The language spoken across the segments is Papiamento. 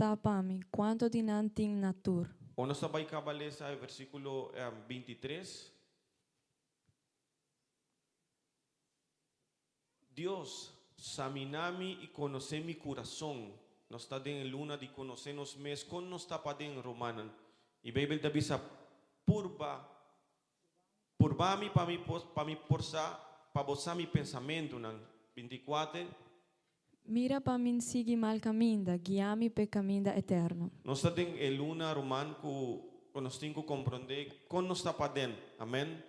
konta pa mi, kuantu di nan tin na tur. O nos ta bai kaba lesa e versíkulo 23. Dios, samina mi i konosé mi kurason. Nos ta den e luna di konosé nos mes kon nos ta paden, rumannan. I Beibel ta bisa, Purba, purba mi pa mi pa mi por sa, pa bo sa mi pensamentunan. 24. Mira pa mi n'sigi mal kaminda, guia mi p'e kaminda eterno. Nos ta den e luna, ruman, ku ku nos tin ku komprondé kon nos ta paden. Amen.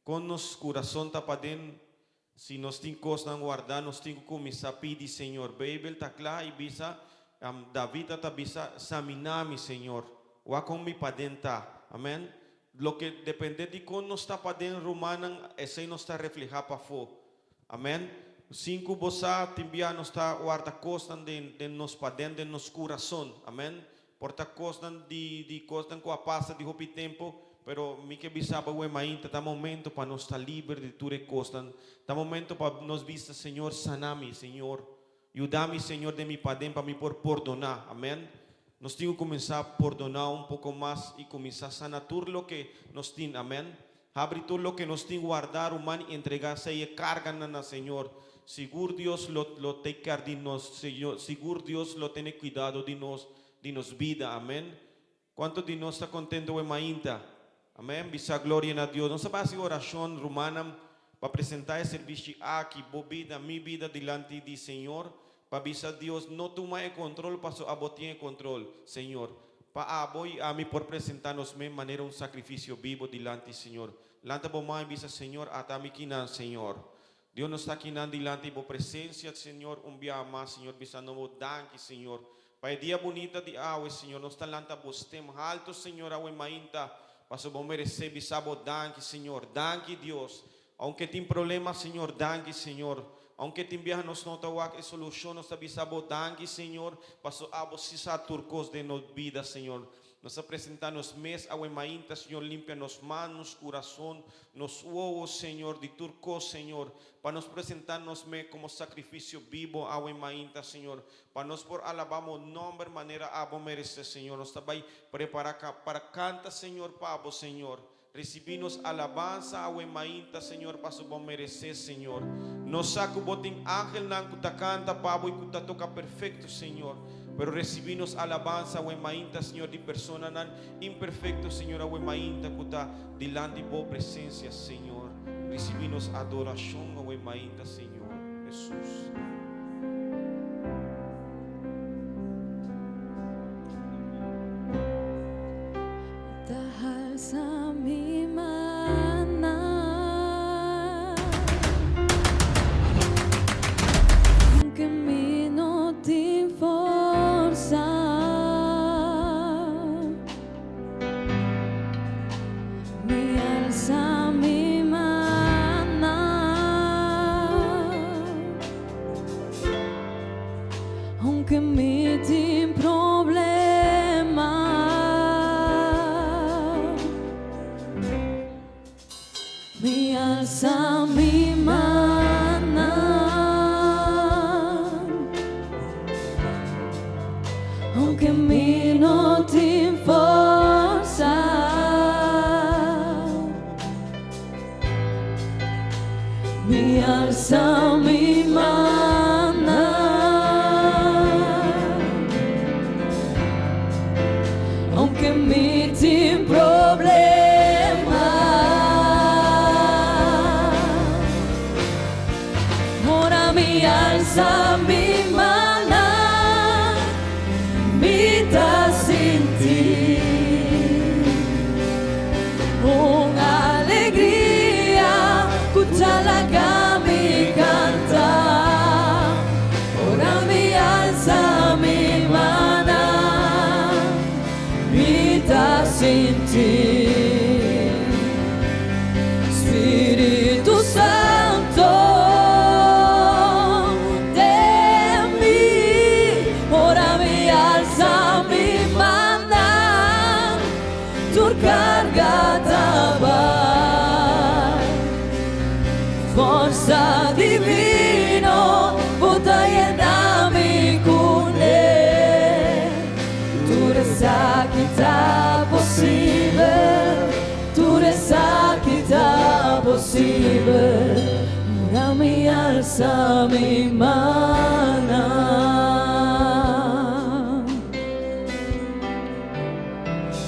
Kon nos kurason ta paden, si nos tin kosnan wardá, nos tin ku kuminsá pidi Señor. Beibel ta kla i bisa, David a ta bisa, Saminá mi, Señor, wak kon mi paden ta. Amèn. Loke dependé di kon nos ta paden, rumannan, esei nos ta reflehá pafó. Amèn. Sin ku bo sa, tin bia nos ta warda kosnan den den nos paden, den nos kurason. Amèn. Por ta kosnan di di kosnan ku a pasa di hopi tempu, pero mi ke bisa bo awe mainta ta momento pa nos ta liber di tur e kosnan. Ta momento pa nos bisa, Señor, sana mi, Señor. Yuda mi, Señor, den mi paden pa mi por pordoná. Amèn. Nos tin ku kuminsá pordoná un poko mas i kuminsá sana tur loke nos tin. Amèn. Habri tur loke nos tin wardá, ruman, i entregá esei e karganan na Señor. Sigur Dios lo lo take care di nos. Señor, sigur Dios lo tene kuidado di nos, di nos bida. Amèn. Kuantu di nos ta kontento awe mainta? Amèn. Bisa gloria na Dios. Nos ta bai hasi orashon, rumannan, pa presentá e servischi aki, bo bida, mi bida, dilanti di Señor, pa bisa Dios, no tuma e kontrol, paso abo tin e kontrol, Señor. Pa abo i ami por presentá nos mes manera un sakrifisio bibo dilanti Señor. Lanta bo man i bisa, Señor, ata mi kinan, Señor. Dios nos ta kinan dilanti bo presensia, Señor, un biaha mas, Señor, bisando bo danki, Señor, pa e dia bunita di awe, Señor. Nos ta lanta bo stem halto, Señor, awe mainta, pasobra bo meresé bisa bo danki, Señor. Danki, Dios. Aunke tin problema, Señor, danki, Señor. Aunke tin biaha nos no ta wak e solucion, nos ta bisa Bo danki, Señor, paso Abo si sa tur cos den nos bida, Señor. Nos ta presenta nos mes awe mainta, Señor, limpia nos man, nos curason, nos wowo, Señor, di tur cos, Señor, pa nos presenta nos mes como sacrificio bibo awe mainta, Señor, pa nos por alaba Bo nomber manera Abo merece, Señor. Nos ta bay prepara para canta, Señor, pa Bo, Señor. Risibí nos alabansa awe mainta, Señor, paso Bo meresé, Señor. Nos sa ku Bo tin angelnan ku ta kanta pa Bo i ku ta toka perfekto, Señor. Pero risibí nos alabansa awe mainta, Señor, di personanan imperfekto, Señor, awe mainta ku ta dilanti Bo presensia, Señor. Risibí nos adorashon awe mainta, Señor Hesus. Ta halsa mi mannan. Aunke mi no tin forsa. Mi alsa mi mannan. Aunke mi tin problema. Mi alsa mi mannan. Aunke mi no tin forsa. Mi alsa mi mannan, aunke mi tin problema. Ora mi alsa mi mannan, mi ta sinti. Un alegria ku ta laga mi kanta ora mi alsa mi mannan, mi ta sinti Spiritu Santo den mi ora mi alsa mi mannan. Tur carga ta bai. Forsa divino bo ta yena mi cune. ta posibel, tur esaki ta posibel, ora mi alsa mi mannan.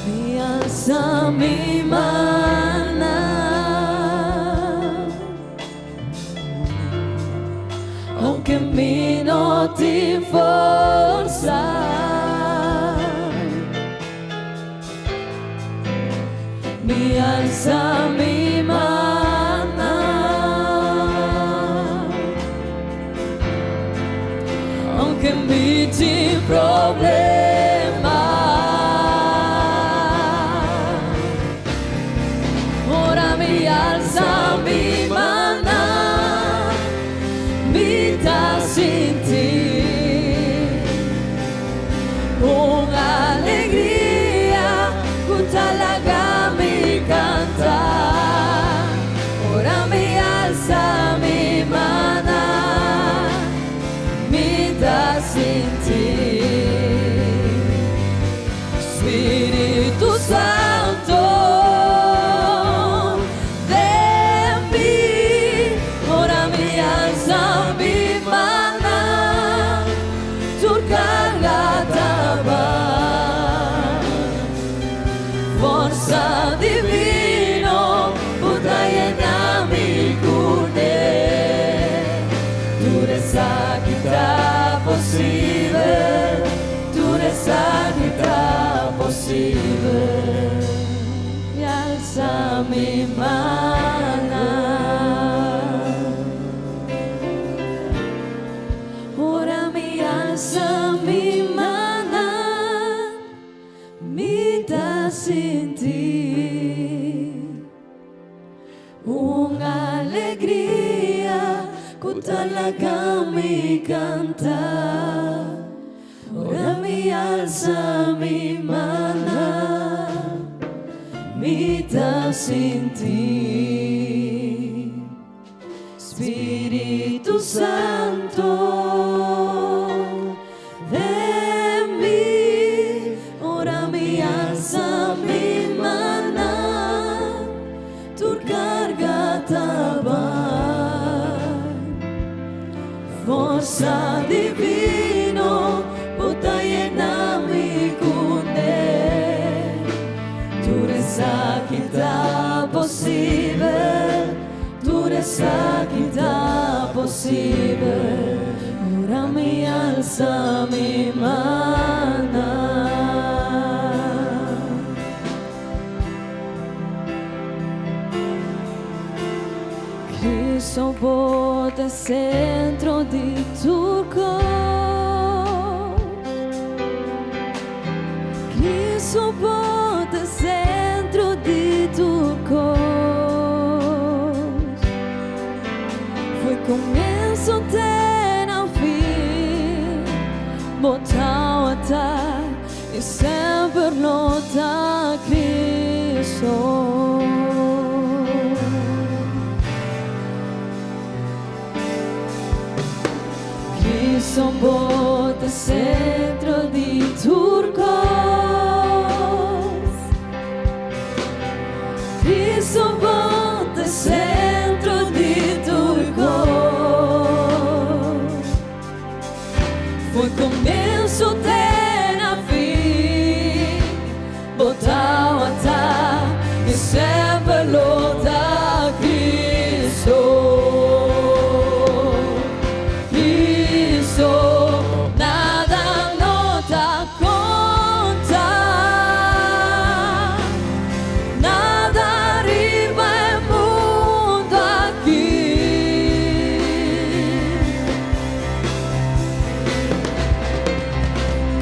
Mi alsa mi mannan. Aunke mi no tin forsa. Mi alsa mi mannan. Aunke mi tin problema. Ora mi alsa mi mannan, mi ta sinti un alegria ku ta laga mi kanta. Ora mi alsa mi mannan, mi ta sinti Spiritu Santu den mi. Ora mi alsa mi mannan, tur karga ta bai. Forsa divino, bo ta yena mi kuné. Tur esaki ta posibel, tur esaki ta posibel. Mi alsa mi mannan. Ora mi alsa mi mannan, mi ta sinti un alegria ku ta laga mi kanta. Ora mi alsa mi mannan, mi ta sinti Spiritu Santu den mi. Ora mi alsa mi mannan, tur karga ta bai. Forsa divino, bo ta yena mi kuné. Tur esaki ta posibel, tur esaki ta posibel. Ora mi alsa mi mannan. Cristo bo ta sentro di tur kos. Cristo bo ta sentro di tur kos. For di komienso te na fin, bo tabata i semper lo ta Cristo. Cristo bo ta sentro di tur kos. Cristo bo ta sentro di tur kos. For di komienso te na fin, bo tabata i semper lo ta Cristo. Cristo, nada no ta konta. Nada riba e mundu aki.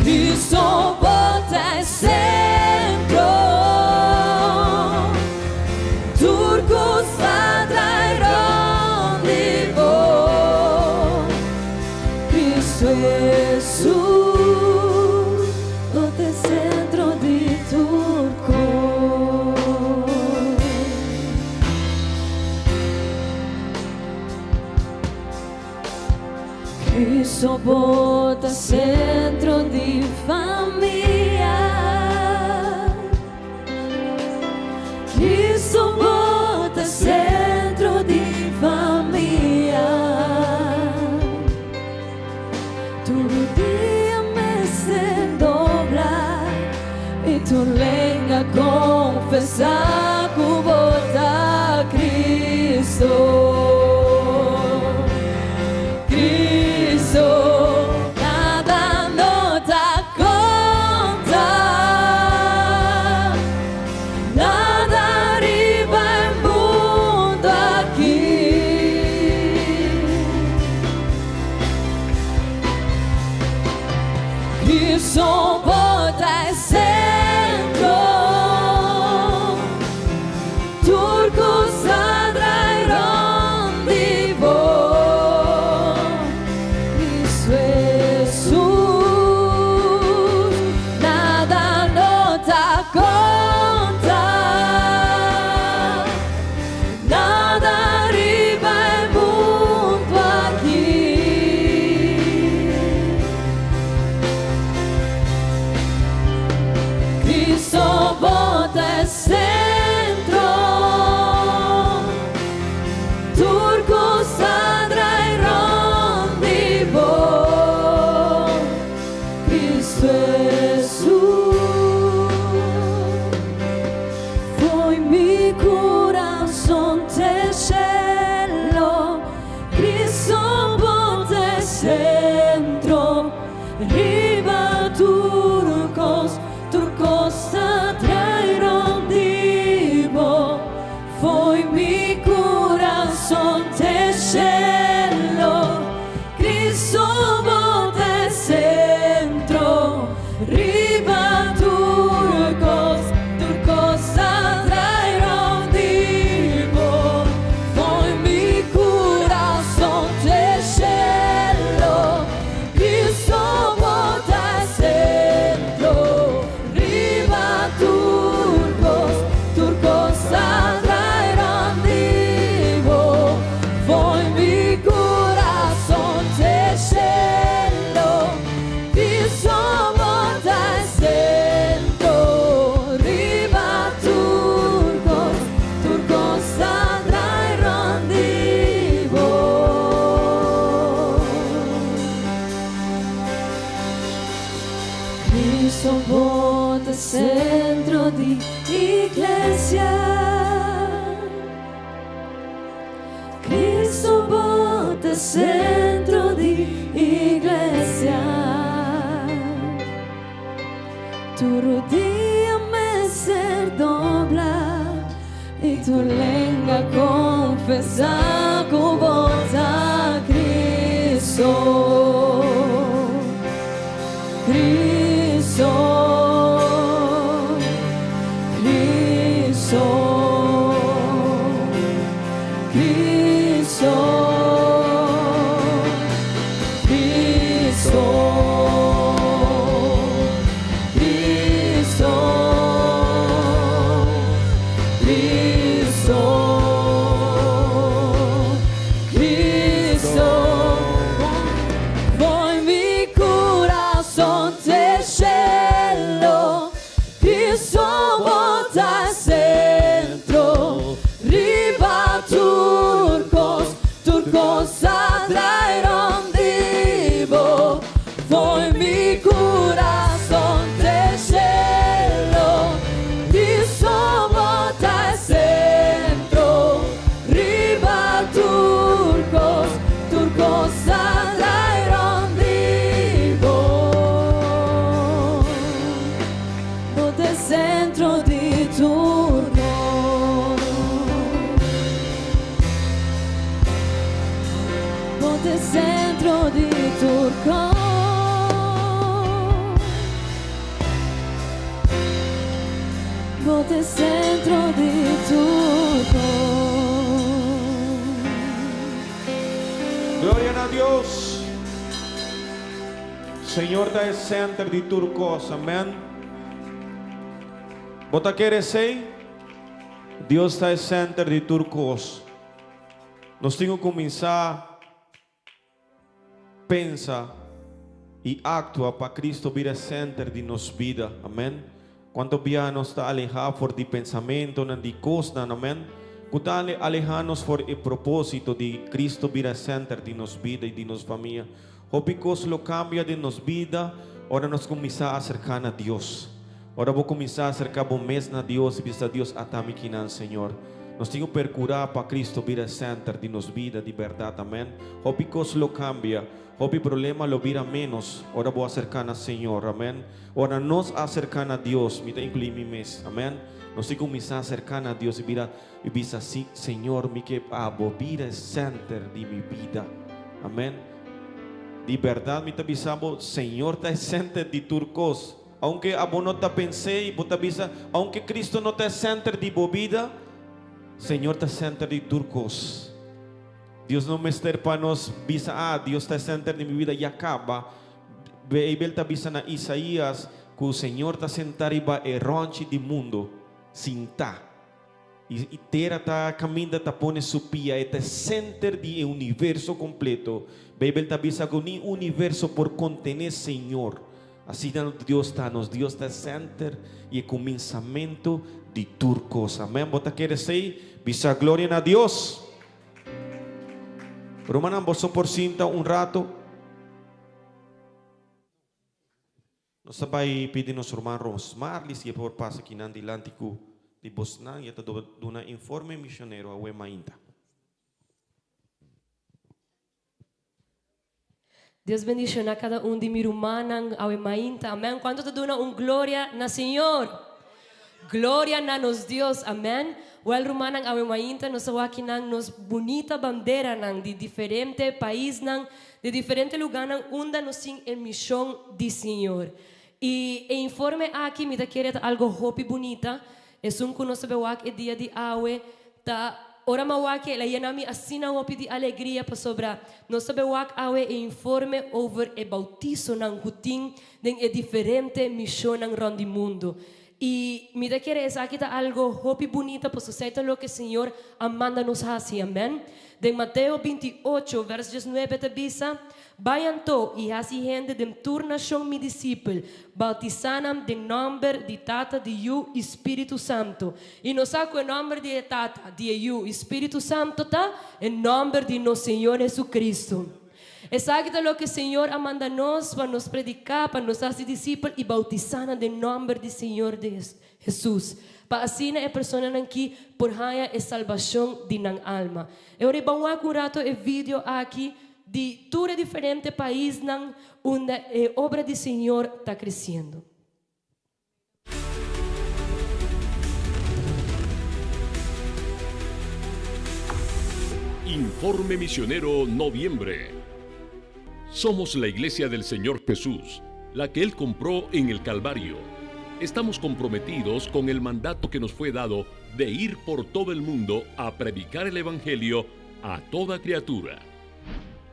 Cristo bo ta sentro. Tur kos ta drai rònt di bo. Cristo Jesus, bo ta sentro di tur kos. Cristo bo ta sentro di famia. Cristo bo ta e centro. Tur cos ta drai rond di bo. Cristo Jesus, nada no ta conta. Nada riba e mundo aki. Cristo bo ta e centro. Tur cos ta drai rond di bo. Cristo Jesus. Foi mi coração te cielo, Cristo bote centro, riba turcos, turcos traeron divo. Foi mi coração te cielo, Cristo bote centro, riba turcos, turcos traeron divo. Foi mi coração te cielo, Cristo bote centro, riba turcos, turcos traeron divo. Foi mi coração te cielo, Cristo bote centro, riba turcos, turcos traeron divo. Cristo bo ta centro di iglesia. Cristo bo ta centro di iglesia. Tur rudia mester dobla y tur lenga confesa cu bo ta Cristo. Cristo. Cristo. Cristo. Cristo. Cristo. Cristo. Cristo. Foi mi coração te cielo, Cristo bota centro, riba turcos, turcos atraeron divo. Foi mi coração te cielo, Cristo bota centro, riba turcos, turcos atraeron divo. Bo ta centro di tur cos. Bo ta centro di tur cos. Bo ta centro di tur cos. Gloria na Dios. Señor ta e center di tur cos. Amen. Bo ta kere esey? Dios ta e center di tur cos. Nos tin cu cuminsa pensa y actua pa Cristo bira center di nos bida. Amen. Cuanto bia nos ta aleha for di pensamentonan di cosnan, amen, cu ta aleha nos for e proposito di Cristo bira center di nos bida y di nos famia. Hopi cos lo cambia den nos bida ora nos cuminsa acerca na Dios. Ora bo cuminsa acerca bo mes na Dios y bisa Dios ata mi kinan Señor. Nos tin cu percura pa Cristo bira center di nos bida di berdad. Amen. Hopi cos lo cambia. Hopi problema lo bira menos ora bo acerca na Señor. Amen. Ora nos acerca na Dios, mi ta inclui mi mes. Amen. Nos tin cu cuminsa acerca na Dios y bira y bisa si Señor mi ke abo bira center di mi bida. Amen. Di bèrdat mi ta bisa bo, Señor ta e sènter di tur kos. Aunke abo no ta pens'é i bo ta bisa, aunke Cristo no ta e sènter di bo bida, Señor ta sènter di tur kos. Dios no mester pa nos bisa, ah, Dios ta e sènter di mi bida, ya kaba. Beibel ta bisa na Isaías ku Señor ta sentá riba e rònchi di mundu, sintá. I tera ta kaminda ta pone su pia, e ta e sènter di e universo kompleto. Beibel ta bisa ku ni universo por kontené Señor. Asina Dios ta, nos Dios ta e sènter i e kuminsamentu di tur kos. Amèn. Bo ta kere esei? Bisa gloria na Dios! Rumannan, boso por sinta un rato? Nos ta bai pidi nos ruman Rosmarly si e por pasa kinan dilanti ku di bosnan i e ta duna informe misionero awe mainta. Dios bendiciona cada un di mi rumannan awe mainta. Amen. Cuanto ta duna un gloria na Señor? Gloria na nos Dios. Amen. Wel rumannan awe mainta nos a wak kinan nos bunita banderanan di diferente paisnan, di diferente lugarnan unda nos tin e mision di Señor. Y e informe aki mi ta kere ta algo hopi bunita. Esun ku nos ta be wak e dia di awe ta ora m'a wak el a yena mi asina hopi di alegria pasobra nos ta be wak awe e informe over e bautisonan ku tin den e diferente mishonnan rònt di mundu. I mi ta kere esaki ta algo hopi bunita pasobra esei ta loke Señor a manda nos hasi. Amen. Den Mateo 28 vers 19 ta bisa, Bai anto i hasi hende den tur nashon mi disipel, bautisá nan den nòmber di Tata, di Yu i Spiritu Santu. I nos sa ku e nòmber di e Tata, di e Yu i Spiritu Santu ta e nòmber di nos Señor Hesukristu. Esaki ta loke Señor a manda nos pa nos prediká, pa nos hasi disipel i bautisá nan den nòmber di Señor Hesus, pa asina e personanan ki por haña e salbashon di nan alma. E ora i ban wak un rato e video aki di tur e diferente paisnan unda e obra di Señor ta creciendo. Informe Misionero Noviembre. Somos la Iglesia del Señor Jesús, la que Él compró en el Calvario. Estamos comprometidos con el mandato que nos fue dado de ir por todo el mundo a predicar el Evangelio a toda criatura.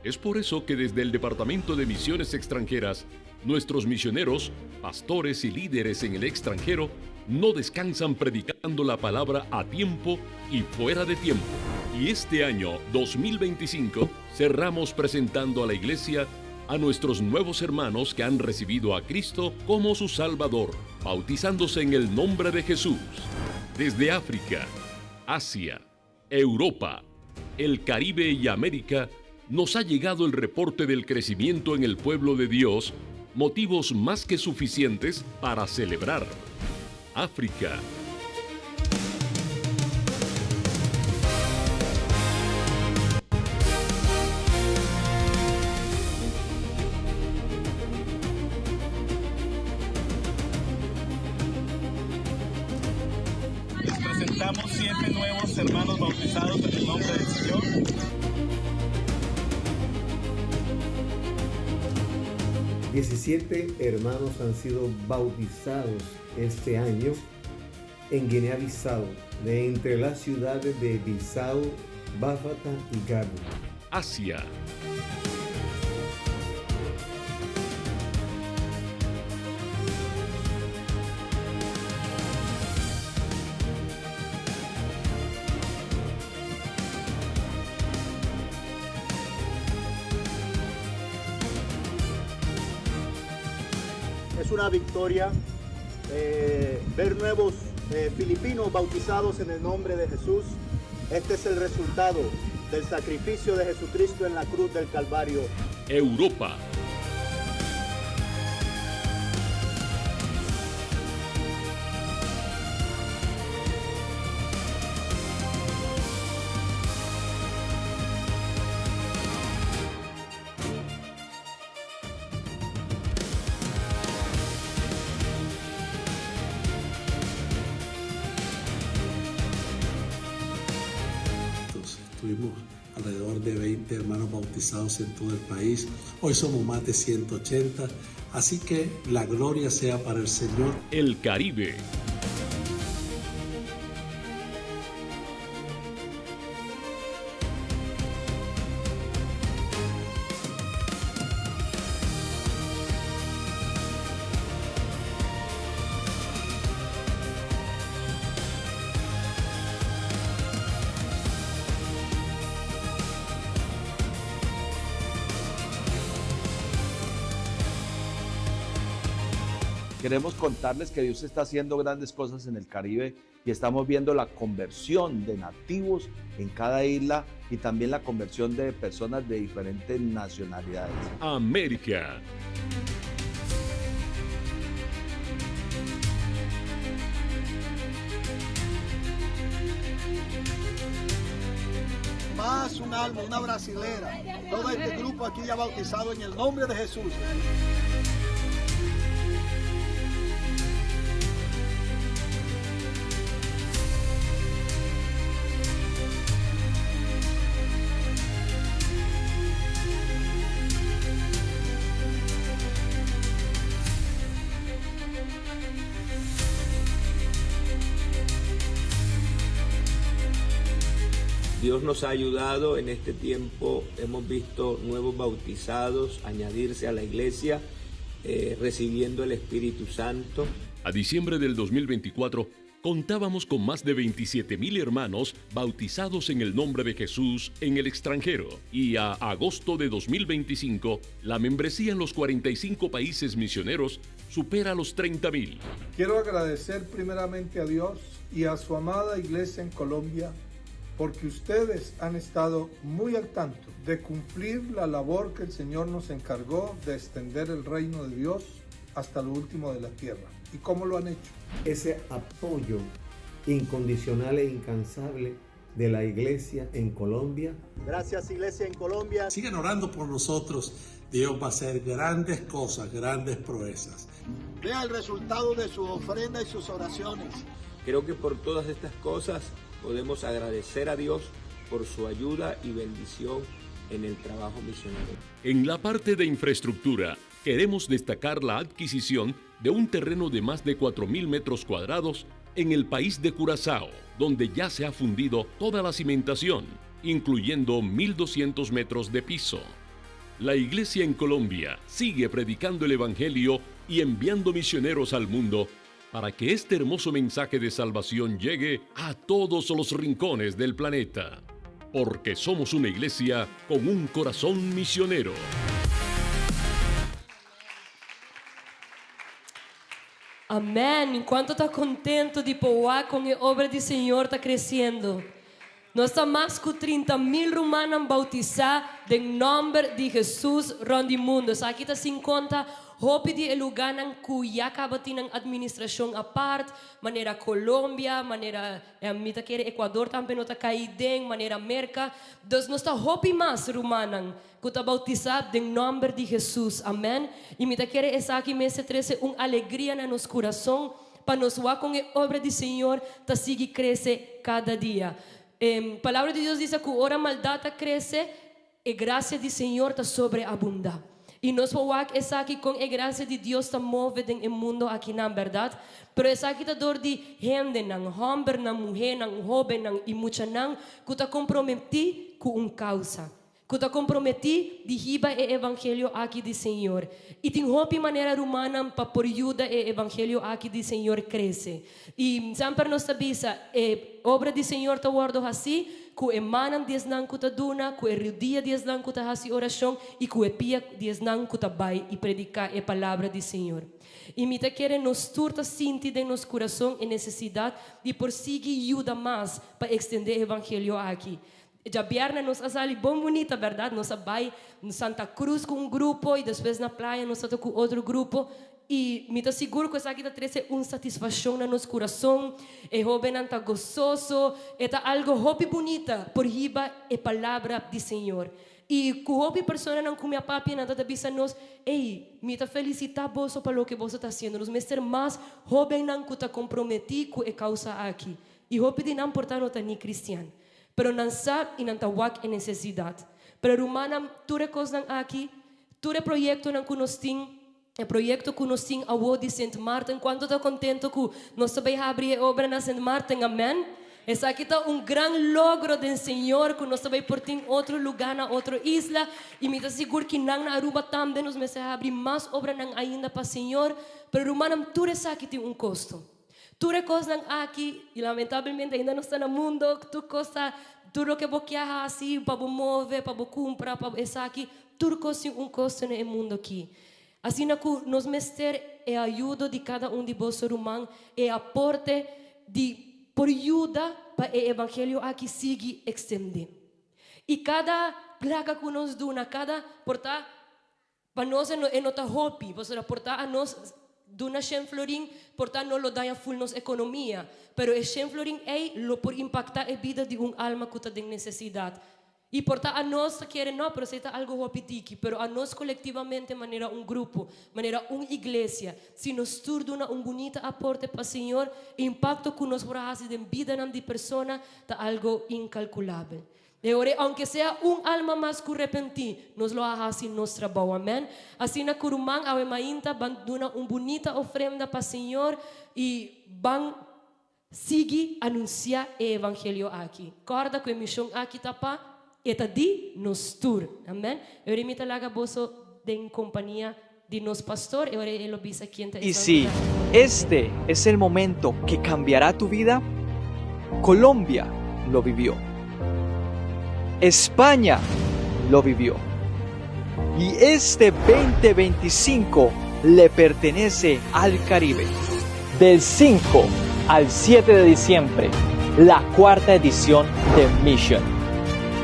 Es por eso que desde el Departamento de Misiones Extranjeras, nuestros misioneros, pastores y líderes en el extranjero no descansan predicando la palabra a tiempo y fuera de tiempo. Y este año 2025 cerramos presentando a la iglesia a nuestros nuevos hermanos que han recibido a Cristo como su Salvador, bautizándose en el nombre de Jesús. Desde África, Asia, Europa, el Caribe y América, nos ha llegado el reporte del crecimiento en el pueblo de Dios, motivos más que suficientes para celebrar. África. Les presentamos siete nuevos hermanos bautizados en el nombre del Señor. 17 hermanos han sido bautizados este año en Guinea-Bissau, de entre las ciudades de Bissau, Báfata y Gabu. Asia. Es una victoria eh, ver nuevos eh, filipinos bautizados en el nombre de Jesús. Este es el resultado del sacrificio de Jesucristo en la cruz del Calvario. Europa. Tuvimos alrededor de 20 hermanos bautizados en todo el país. Hoy somos más de 180. Así que la gloria sea para el Señor. El Caribe. Queremos contarles que Dios está haciendo grandes cosas en el Caribe y estamos viendo la conversión de nativos en cada isla y también la conversión de personas de diferentes nacionalidades. América. Más un alma, una brasilera. Todo este grupo aquí ya bautizado en el nombre de Jesús. Dios nos ha ayudado en este tiempo, hemos visto nuevos bautizados añadirse a la iglesia, eh, recibiendo el Espíritu Santo. A diciembre del 2024, contábamos con más de 27 mil hermanos bautizados en el nombre de Jesús en el extranjero. Y a agosto de 2025, la membresía en los 45 países misioneros supera los 30 mil. Quiero agradecer primeramente a Dios y a su amada iglesia en Colombia porque ustedes han estado muy al tanto de cumplir la labor que el Señor nos encargó de extender el reino de Dios hasta lo último de la tierra. ¿Y cómo lo han hecho? Ese apoyo incondicional e incansable de la iglesia en Colombia. Gracias iglesia en Colombia. Sigan orando por nosotros. Dios va a hacer grandes cosas, grandes proezas. Vea el resultado de su ofrenda y sus oraciones. Creo que por todas estas cosas podemos agradecer a Dios por su ayuda y bendición en el trabajo misionero. En la parte de infraestructura, queremos destacar la adquisición de un terreno de más de 4.000 metros cuadrados en el país de Curazao, donde ya se ha fundido toda la cimentación, incluyendo 1.200 metros de piso. La iglesia en Colombia sigue predicando el Evangelio y enviando misioneros al mundo para que este hermoso mensaje de salvación llegue a todos los rincones del planeta. Porque somos una iglesia con un corazón misionero. Amèn! Kuantu ta kontentu di por wak kon e obra di Señor ta kresiendo? Nos ta mas ku 30 mil rumannan boutisá den nòmber di Hesus rònt di mundu. Esaki ta sin konta hopi di e lugánan ku ya kaba tin nan atministrashon apart, manera Colombia, manera mi ta kere Ecuador tambe no ta kai den, manera Merka. Dus nos ta hopi mas rumannan ku ta boutisá den nòmber di Hesus. Amèn. I mi ta kere esaki mester trese un alegria na nos kurason pa nos wak kon e obra di Señor ta sigui krese kada dia. E Palabra di Dios bisa ku ora maldat ta krese, e grasia di Señor ta sobreabundá. I nos por wak esaki kon e grasia di Dios ta move den e mundo akinan, bèrdat? Pero esaki ta dor di hendenan, hòmbernan, muhénan, hóbennan i muchanan ku ta komprometí ku un kousa. Ku ta komprometí di hiba e evangelio aki di Señor. I tin hopi manera rumannan pa por yuda e evangelio aki di Señor krese. I semper nos ta bisa, e obra di Señor ta wòrdu hasí ku e mannan di esnan ku ta duna, ku e rudia di esnan ku ta hasi orashon i ku e pia di esnan ku ta bai i prediká e palabra di Señor. I mi ta kere nos tur ta sinti den nos kurason e nesesidat di por sigui yuda mas pa ekstendé e evangelio aki. Djabièrnè nos a sali bon bunita, bèrdat? Nos a bai Santa Cruz ku un grupo i despues na playa nos ta ku otro grupo. I mi ta sigur ku esaki ta trese un satisfakshon na nos kurason. E hóbennan ta gososo. E ta algu hopi bunita por hiba e palabra di Señor. I ku hopi personanan ku mi a papia nan ta ta bisa nos, Ey, mi ta felisitá boso pa loke boso ta hasiendo. Nos mester mas hóbennan ku ta komprometí ku e kousa aki. I hopi di nan por ta no ta ni kristian. Pero nan sa i nan ta wak e nesesidat. Pero rumannan, tur e kosnan aki, tur e proyektonan ku nos tin, e proyekto ku nos tin awo di Sint Maarten, kuantu ta kontento ku nos ta bai habri e obra na Sint Maarten? Amèn! Esaki ta un gran logro den Señor ku nos ta bai por tin otro lugá na otro isla i mi ta sigur ki nan na Aruba tambe nos mester habri mas obranan ainda pa Señor. Pero rumannan tur esaki tin un kosto. Tur e kosnan aki i lamentablemente ainda nos ta na mundo tur kos ta tur loke bo kia hasi pa bo move pa bo kumpra pa esaki tur kos tin un kosto na e mundo aki. Asina ku nos mester e ayudo di kada un di boso ruman, e aporte di por yuda pa e evangelio aki sigui ekstendé. I kada plaka ku nos duna, kada por ta pa nos e no ta hopi, pasobra por ta anos duna shen florin, por ta no lo daña ful nos ekonomia, pero e shen florin ei lo por impaktá e bida di un alma ku ta den nesesidat. I por ta anos ta kere no, pero esei ta algo hopi tiki, pero anos kolektivamente manera un grupo, manera un iglesia, si nos tur duna un bunita aporte pa Señor, e impakto ku nos por a hasi den bidanan di persona ta algo inkalkulabel. E ora ei, ounke sea un alma mas ku repentí, nos lo a hasi nos trabou. Amèn. Asina ku ruman awe mainta ban duna un bunita ofrenda pa Señor i ban Sigui anunsiá e evangelio aki. Kòrda ku e mishon aki ta pa e ta di nos tur. Amèn. E ora mi ta laga boso den kompania di nos pastor, e ora e lo bisa kien ta Y esan si ku ta. este es el momento que cambiará tu vida, Colombia lo vivió. España lo vivió. Y este 2025 le pertenece al Caribe. Del 5 al 7 de diciembre, la cuarta edición de Mission.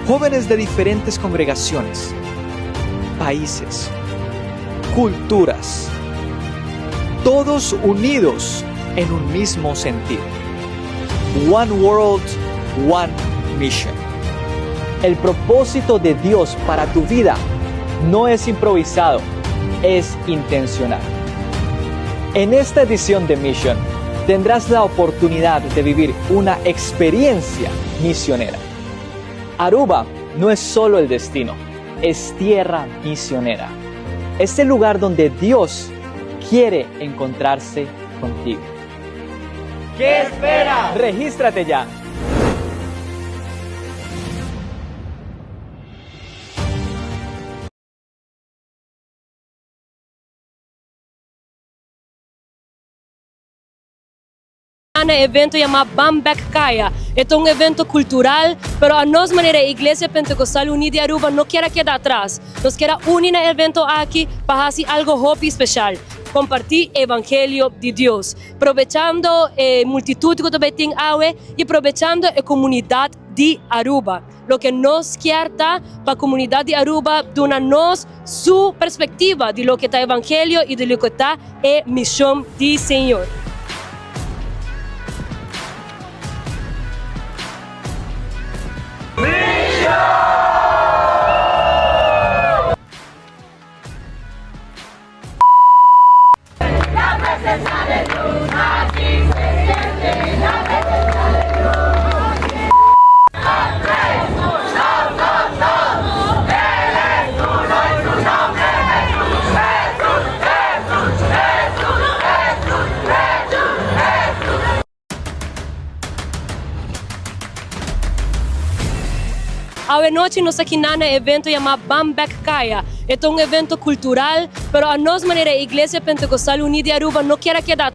Jóvenes de diferentes congregaciones, países, culturas, todos unidos en un mismo sentir. One World, One Mission. El propósito de Dios para tu vida no es improvisado, es intencional. En esta edición de Mission tendrás la oportunidad de vivir una experiencia misionera. Aruba no es solo el destino, es tierra misionera. Es el lugar donde Dios quiere encontrarse contigo. ¿Qué esperas? Regístrate ya. Na evento yamá Ban Bek Kaya. E ta un evento kultural, pero anos manera e Iglesia Pentecostal Uní di Aruba no kier a keda atras. Nos kier a uni na e evento aki pa hasi algo hopi speshal, kompartí e evangelio di Dios, probechando e multitut ku ta bai tin awe i probechando e komunidat di Aruba. Loke nos kier ta pa comunidad di Aruba duna nos su perspectiva di loke ta Evangelio y di loke ta e mision di Señor. Awe nochi nos ta kina na e evento yamá Ban Bek Kaya. E ta un evento kultural, pero anos manera e Iglesia Pentecostal Uní di Aruba no kier a keda.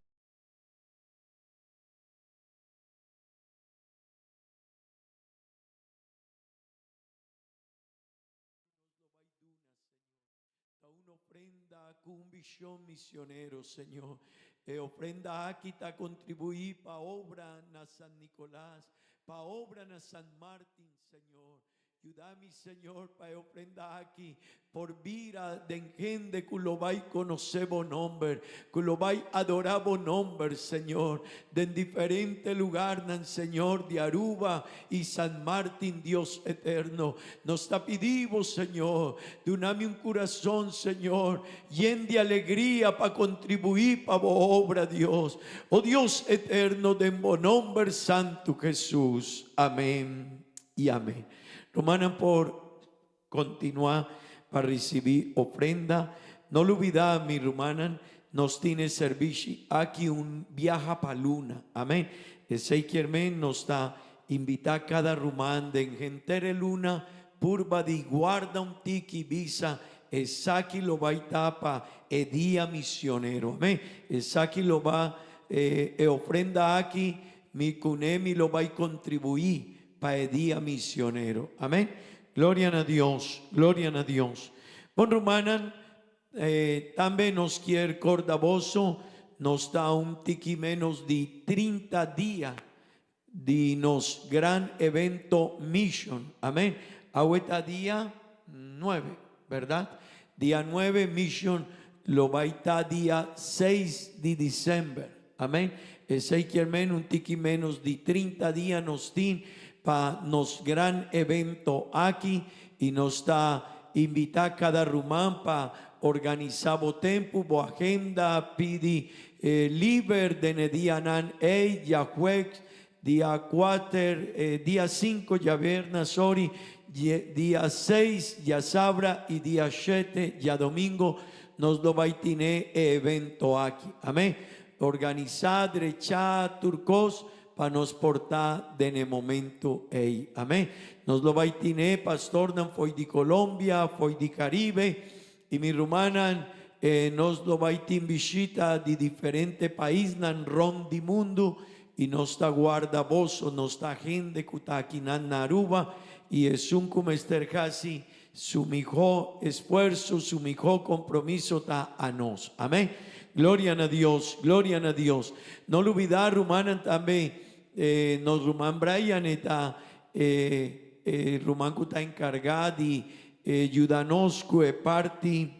Ta un ofrenda ku un vishon misionero, Señor. E ofrenda aki ta kontribuí pa obra na San Nicolas, pa obra na San Martin, Señor. Yuda mi, Señor, pa e ofrenda aki por bira den hende ku lo bai konosé bo nomber, ku lo bai adorá bo nomber, Señor, den diferente lugarnan, Señor, di Aruba i San Martin, Dios eterno. Nos ta pidi bo, Señor, duna mi un kurason, Señor, yen di alegria pa kontribuí pa bo obra, Dios. O Dios eterno, den bo nomber santu, Hesus. Amén i amén. Rumannan por. Kontinuá pa risibí ofrenda. No lubidá, mi rumannan, nos tin e serbishi aki un biaha pa luna. Amén. Esei kier men nos ta invitá kada ruman den henter e luna purba di guarda un tiki bisa esaki lo bai ta pa e dia misionero. Amén. Esaki lo ba e ofrenda aki mi kuné mi lo bai kontribuí pa e dia misionero. Amén. Gloria na Dios, gloria na Dios. Bon rumannan, eh, tambe nos kier corda boso, nos ta un tiki menos di 30 dia di nos gran evento Mission. Amén. Awe ta dia 9, verdad? Dia 9 Mission lo bai ta dia 6 di december. Amén. Esei kier men un tiki menos di 30 dia nos tin pa nos gran evento aki y nos ta invita cada ruman pa organisa bo tempo, bo agenda, pidi eh, liber den e dianan ei, djajueves, dia 4, eh, dia 5 djaberna, sorry, dia 6 djasabra y dia 7 djadomingo nos lo bai tine e evento aki. Amén. Organisa, drecha, tur cos pa nos por ta den e momento ei. Amén. Nos lo bai tine pastornan fo'i di Colombia, fo'i di Caribe y mi rumannan eh, nos lo bai tin bishita di diferente paisnan rond di mundo y nos ta guarda boso, nos ta hende cu ta akinan na Aruba y esun cu mester haci su miho esfuerzo, su miho compromiso ta anos. Amén. Gloria na Dios, gloria na Dios. No lubida rumannan tambe eh, nos ruman Brian e ta eh, eh, ruman cu ta encarga di eh, yuda nos cu e parti.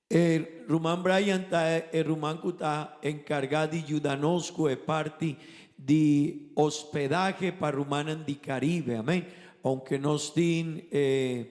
E ruman Brian ta e ruman cu ta encarga di yuda nos cu e parti di hospedahe pa rumannan di Caribe. Amen. Aunke nos tin eh,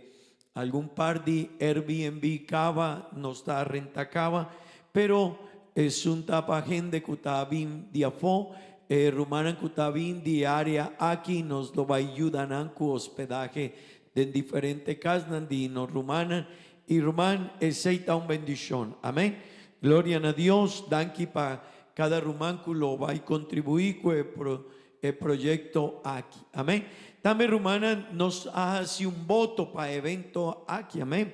algun par di Airbnb caba, nos ta renta caba, pero esun ta pa hende cu ta bin di afo, e rumannan cu ta bin di area aki nos lo bay yuda nan cu hospedahe den diferente casnan di nos rumannan y ruman esey ta un bendicion. Amen. Gloria na Dios. Danki pa cada ruman cu lo bay contribui cu e e proyecto aki. Amen. Tambe rumannan nos a haci un voto pa evento aki. Amen.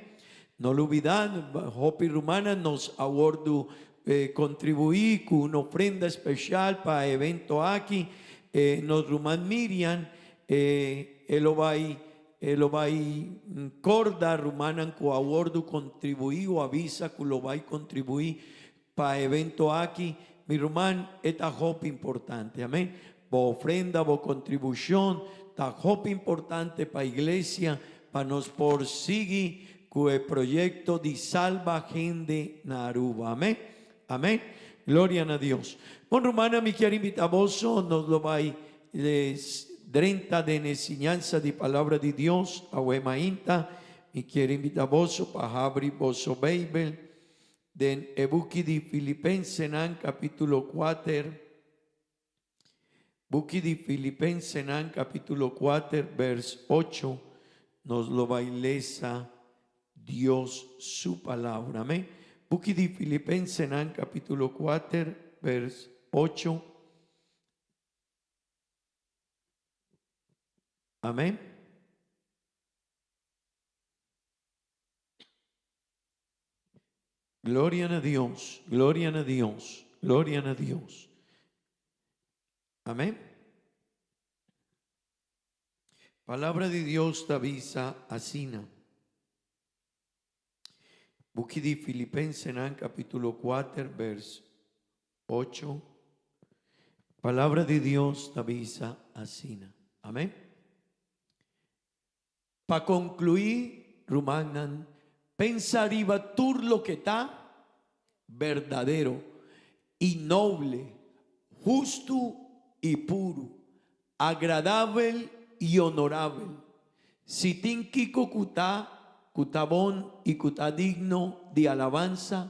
No lubida hopi rumannan nos a wordo contribui cu un ofrenda special pa evento aki. Nos ruman Miriam e lo bai e lo bai corda rumannan cu a wordo contribui o avisa cu lo bai contribui pa evento aki. Mi ruman, e ta hopi importante. Amen. Bo ofrenda, bo contribucion ta hopi importante pa iglesia pa nos por sigui cu e proyecto di salba hende na Aruba. Amen. Amen. Gloria na Dios. Bon rumannan, mi kier invita boso, nos lo bai drenta den e siñansa di Palabra di Dios awe mainta. Mi kier invita boso pa habri boso Bijbel den e buki di Filipensenan capitulo kuater. Buki di Filipensenan capitulo kuater vers ocho nos lo bai lesa Dios su palabra. Amen. Buki di Filipensenan capitulo kuater vers ocho. Amen. Gloria na Dios, gloria na Dios, gloria na Dios. Amen. Palabra di Dios ta bisa asina. Buki di Filipensenan capítulo 4 vers 8. Palabra di Dios ta bisa asina. Amen. Pa conclui, rumannan, pensa riba tur loke ta berdadero y noble, hustu y puru, agradabel y honorabel. Si tin kico cu ta cu ta bon y cu ta digno di alabansa,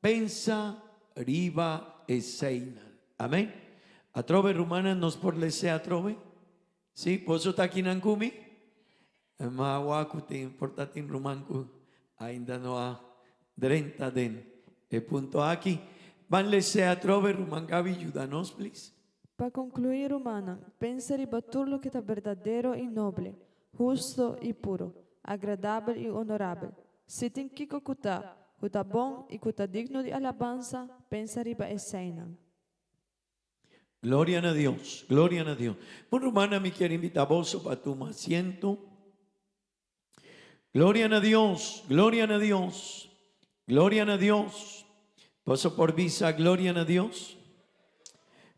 pensa riba eseinan. Amen. Atrobe, rumannan, nos por lese atrobe? Sí, boso ta akinan ku mi? Ma wak ku tin, por ta tin ruman ku ainda no a drenta den e punto aki. Ban les'é atrobe, ruman Gaby, yuda nos, please. Pa konkluí, rumannan, pensa riba tur loke ta berdadero i noble, husto i puro, agradabel i onorabel. Si tin kiko ku ta, ku ta bon i ku ta digno di alabansa, pensa riba eseinan. Gloria na Dios, gloria na Dios. Bon rumannan, mi kier invita boso pa tuma asiento. Gloria na Dios, gloria na Dios, gloria na Dios. Boso por bisa gloria na Dios?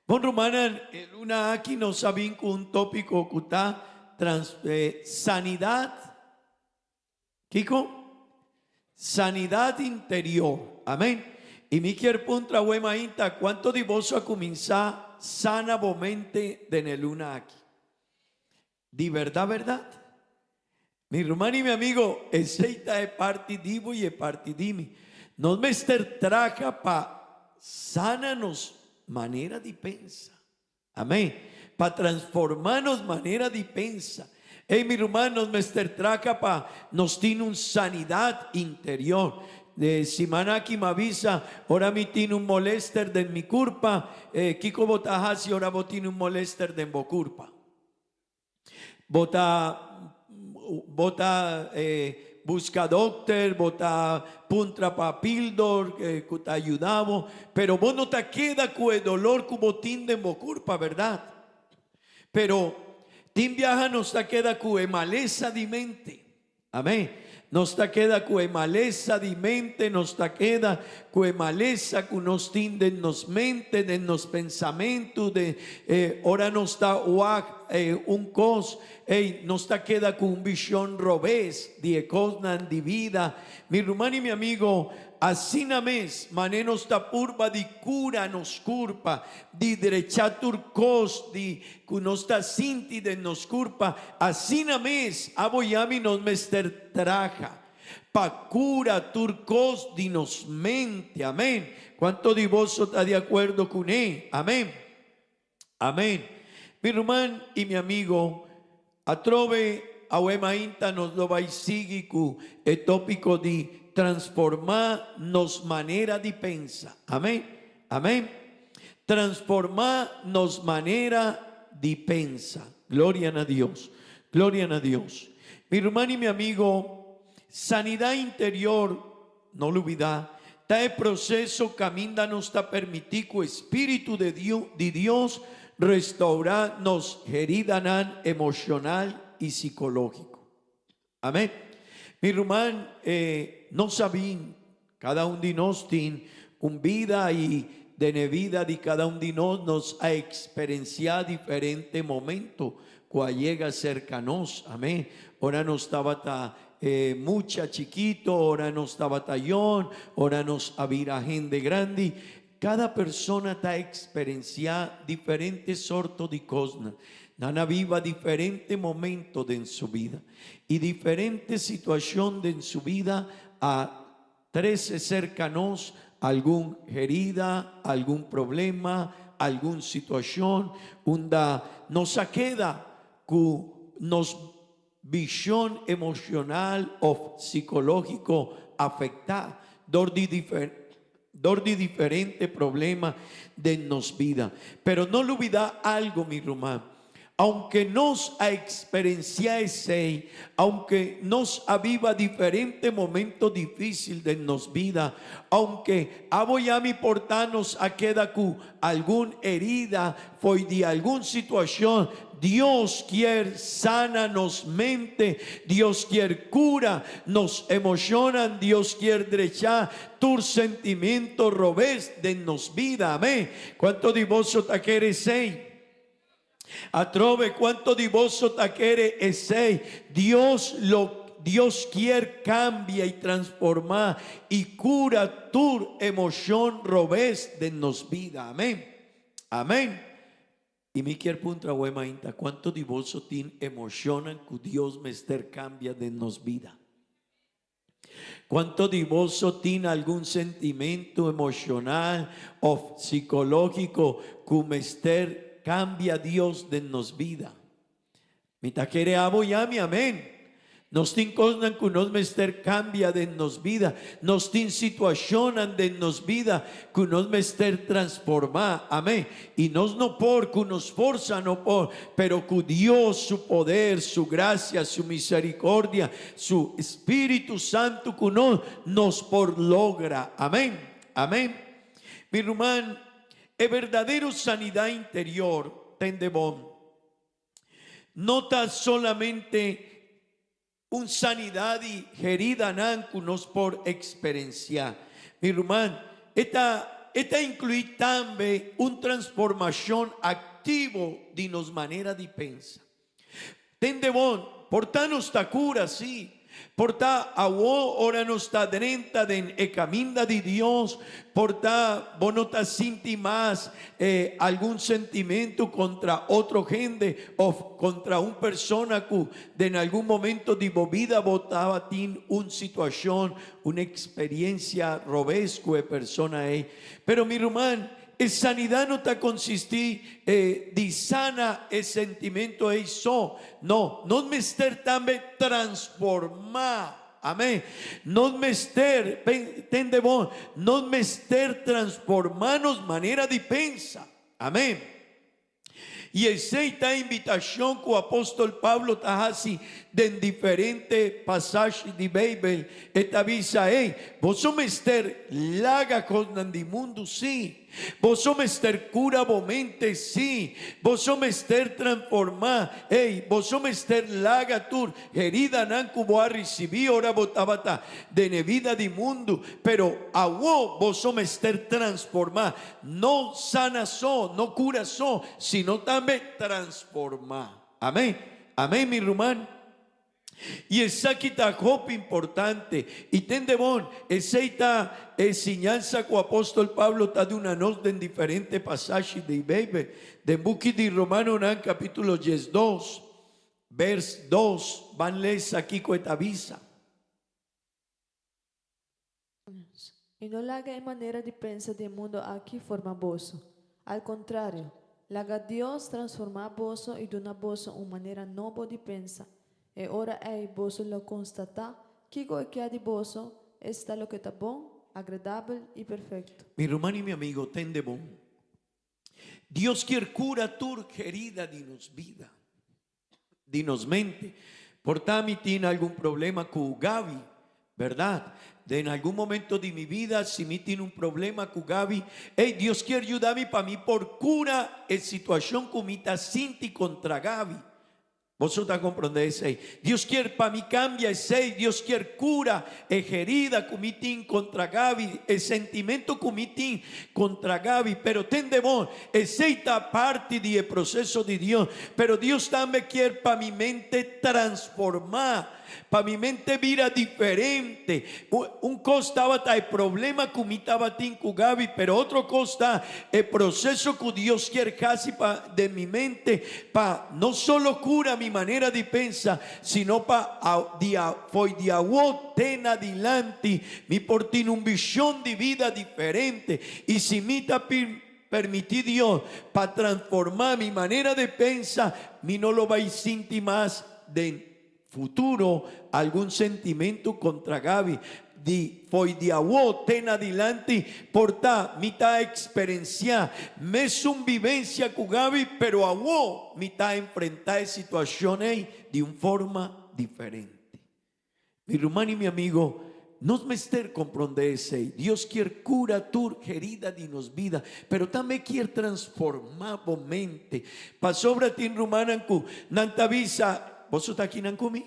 Bon rumannan, e luna aki nos a bin ku un tópiko ku ta trans, eh, sanidad. Kiko? Sanidad interior. Amén. Y mi kier puntra awe mainta, cuanto di boso a cuminsa sana bo mente den e luna aki? Di verdad, verdad? Mi ruman y mi amigo, esey ta e parti di bo y e parti di mi. Nos mester traha pa sana nos manera di pensa. Amén. Pa transformá nos manera di pensa. Ey, mi ruman, nos mester traka pa nos tin un sanidat interior. De siman aki mi a bisa, ora mi tin un molester den mi kurpa, kiko bo ta hasi ora bo tin un molester den bo kurpa? Bo ta bo ta busca dokter, bo ta puntra pa pildor cu ta yuda bo, pero bo no ta keda cu e dolor cu bo tin den bo curpa, berdad? Pero tin biaha nos ta keda cu e malesa di mente. Amén. Nos ta keda ku e malesa di mente, nos ta keda ku e malesa ku nos tin den nos mente, den nos pensamentu, den eh, ora nos ta wak eh, un kos, ey, nos ta keda ku un vishon robes di e kosnan di bida. Mi ruman i mi amigo, asina mes, mane nos ta purba di kura nos kurpa, di drecha tur kos, di Ku nos ta sinti den nos kurpa, asina mes abo i ami nos mester traha pa kura tur kos di nos mente. Amen. Kuanto di boso ta di akuerdo kuné? Amen. Amen. Mi ruman i mi amigo, atrobe awe mainta nos lo bai sigui ku e topiko di transformá nos manera di pensa. Amen. Amen. Transformá nos manera di pensa. Gloria na Dios. Gloria na Dios. Mi ruman i mi amigo, sanidad interior, no lubidá, ta e proceso caminda nos ta permití cu e Spiritu de di Dios restaurá nos heridanan emocional i psicológico. Amén. Mi ruman, eh, nos a bin, cada un di nos tin un bida y den e bida di cada un di nos, nos a experencia diferente momento cu a yega cerca nos. Amén. Ora nos tabata eh, mucha chikito, ora nos tabata yon, ora nos a bira hende grandi, Cada persona ta experencia diferente sorto di cosnan. Nan a biba diferente momento den su bida. Y diferente situacion den su bida a trece cerca nos algun herida, algun problema, algun situacion unda nos a keda cu nos vision emocional of psicologico afecta dor di dor di diferente problema den nos bida. Pero no lubida algo mi ruman, aunke nos a experencia esey, aunke nos a biba diferente momento dificil den nos bida, aunke abo y ami por ta nos a keda cu algun herida fo'i di algun situacion, Dios kier sana nos mente, Dios kier cura nos emocionnan, Dios kier drecha tur sentimiento robes den nos bida. Amén. Cuanto di boso ta kere esey? Atrobe, cuanto di boso ta kere esey? Dios lo Dios kier cambia y transforma y cura tur emocion robes den nos bida. Amén. Amén. I mi kier puntra awe mainta, cuanto di boso tin emocionnan cu Dios mester cambia den nos bida? Cuanto di boso tin algun sentimento emocional of psicologico cu mester cambia Dios den nos bida? Mi ta kere abo yami, amen. Nos tin kosnan ku nos mester kambia den nos bida. Nos tin situashonnan den nos bida ku nos mester transformá, amen. I nos no por, ku nos forsa no por, pero ku Dios su poder, su grasia, su misericordia, su Spiritu Santu ku nos, nos por logra, amen. Amen. Mi ruman, e berdadero sanidad interior tende bon. No ta solamente un sanidad di heridanan cu nos por experencia. Mi ruman, e ta e ta inclui tambe un transformacion activo di nos manera di pensa. Tende bon, por ta nos ta cura, si, Por ta awo ora nos ta drenta den e caminda di Dios, por ta bo no ta sinti mas algun sentimento contra otro hende of contra un persona cu den algun momento di bo bida bo tabatin un situacion, un experiencia robes cu e persona ey. Pero mi ruman, E sanidad no ta consisti di sana e sentimento ey so, no, nos mester tambe transforma, amen, nos mester, tende bon, nos mester transforma nos manera di pensa, amen. I esei ta e invitashon ku apòstel Pablo ta hasi den diferente pasashi di Beibel. E ta bisa, Ei, boso mester laga kosnan di mundu? Sí. Boso mester kura bo mente? Sí. Boso mester transformá? Ei, boso mester laga tur heridanan ku bo a risibí ora bo tabata den e bida di mundu. Pero awor boso mester transformá. No sana so, no cura so, sino tambe transforma. Amen. Amen, mi ruman. Y esaki ta hopi importante. Y tende bon, esey ta e siñansa cu apostol Pablo ta duna nos den diferente pasashi di Bijbel. Den buki di Romanonan capitulo diesdos, vers dos, ban lesa kico e ta bisa. I no laga e manera di pensa di e mundu aki forma boso. Al kontrario, laga Dios transformá boso i duna boso un manera nobo di pensa. E ora ei boso lo konstatá kiko e kia di boso, esta loke ta bon, agradabel i perfekto. Mi ruman i mi amigo, tende bon. Dios kier kura tur herida di nos bida, di nos mente. Por ta mi tin algun problema ku Gaby, berdad? Den algun momento di mi bida si mi tin un problema ku Gaby, ey, Dios kier yuda mi pa mi por kura e situacion ku mi ta sinti kontra Gaby. Boso ta comprende esey? Dios kier pa mi cambia esey, Dios kier cura e herida cu mi tin contra Gaby, e sentimento cu mi tin contra Gaby, pero tende bon, esey ta parti di e proceso di Dios, pero Dios tambe kier pa mi mente transforma. Pa mi mente bira diferente. Un kos tabata e problema ku mi tabatin ku Gaby, pero otro kos ta e proseso ku Dios kier hasi pa den mi mente pa no solo kura mi manera di pensa, sino pa di fo'i di awo te na dilanti mi por tin un vishon di bida diferente. I si mi ta permití Dios pa transformá mi manera di pensa, mi no lo bai sinti mas den Futuro algun sentimentu kontra Gaby di fo'i di awo te na dilanti por ta mi ta eksperensiá mesun bibensia ku Gaby pero awo mi ta enfrentá e situashon ei di un forma diferente. Mi ruman i mi amigo, nos mester komprondé esei. Dios kier kura tur herida di nos bida, pero tambe kier transformá bo mente. Pasobra tin rumannan ku nan ta bisa, Boso ta akinan ku mi?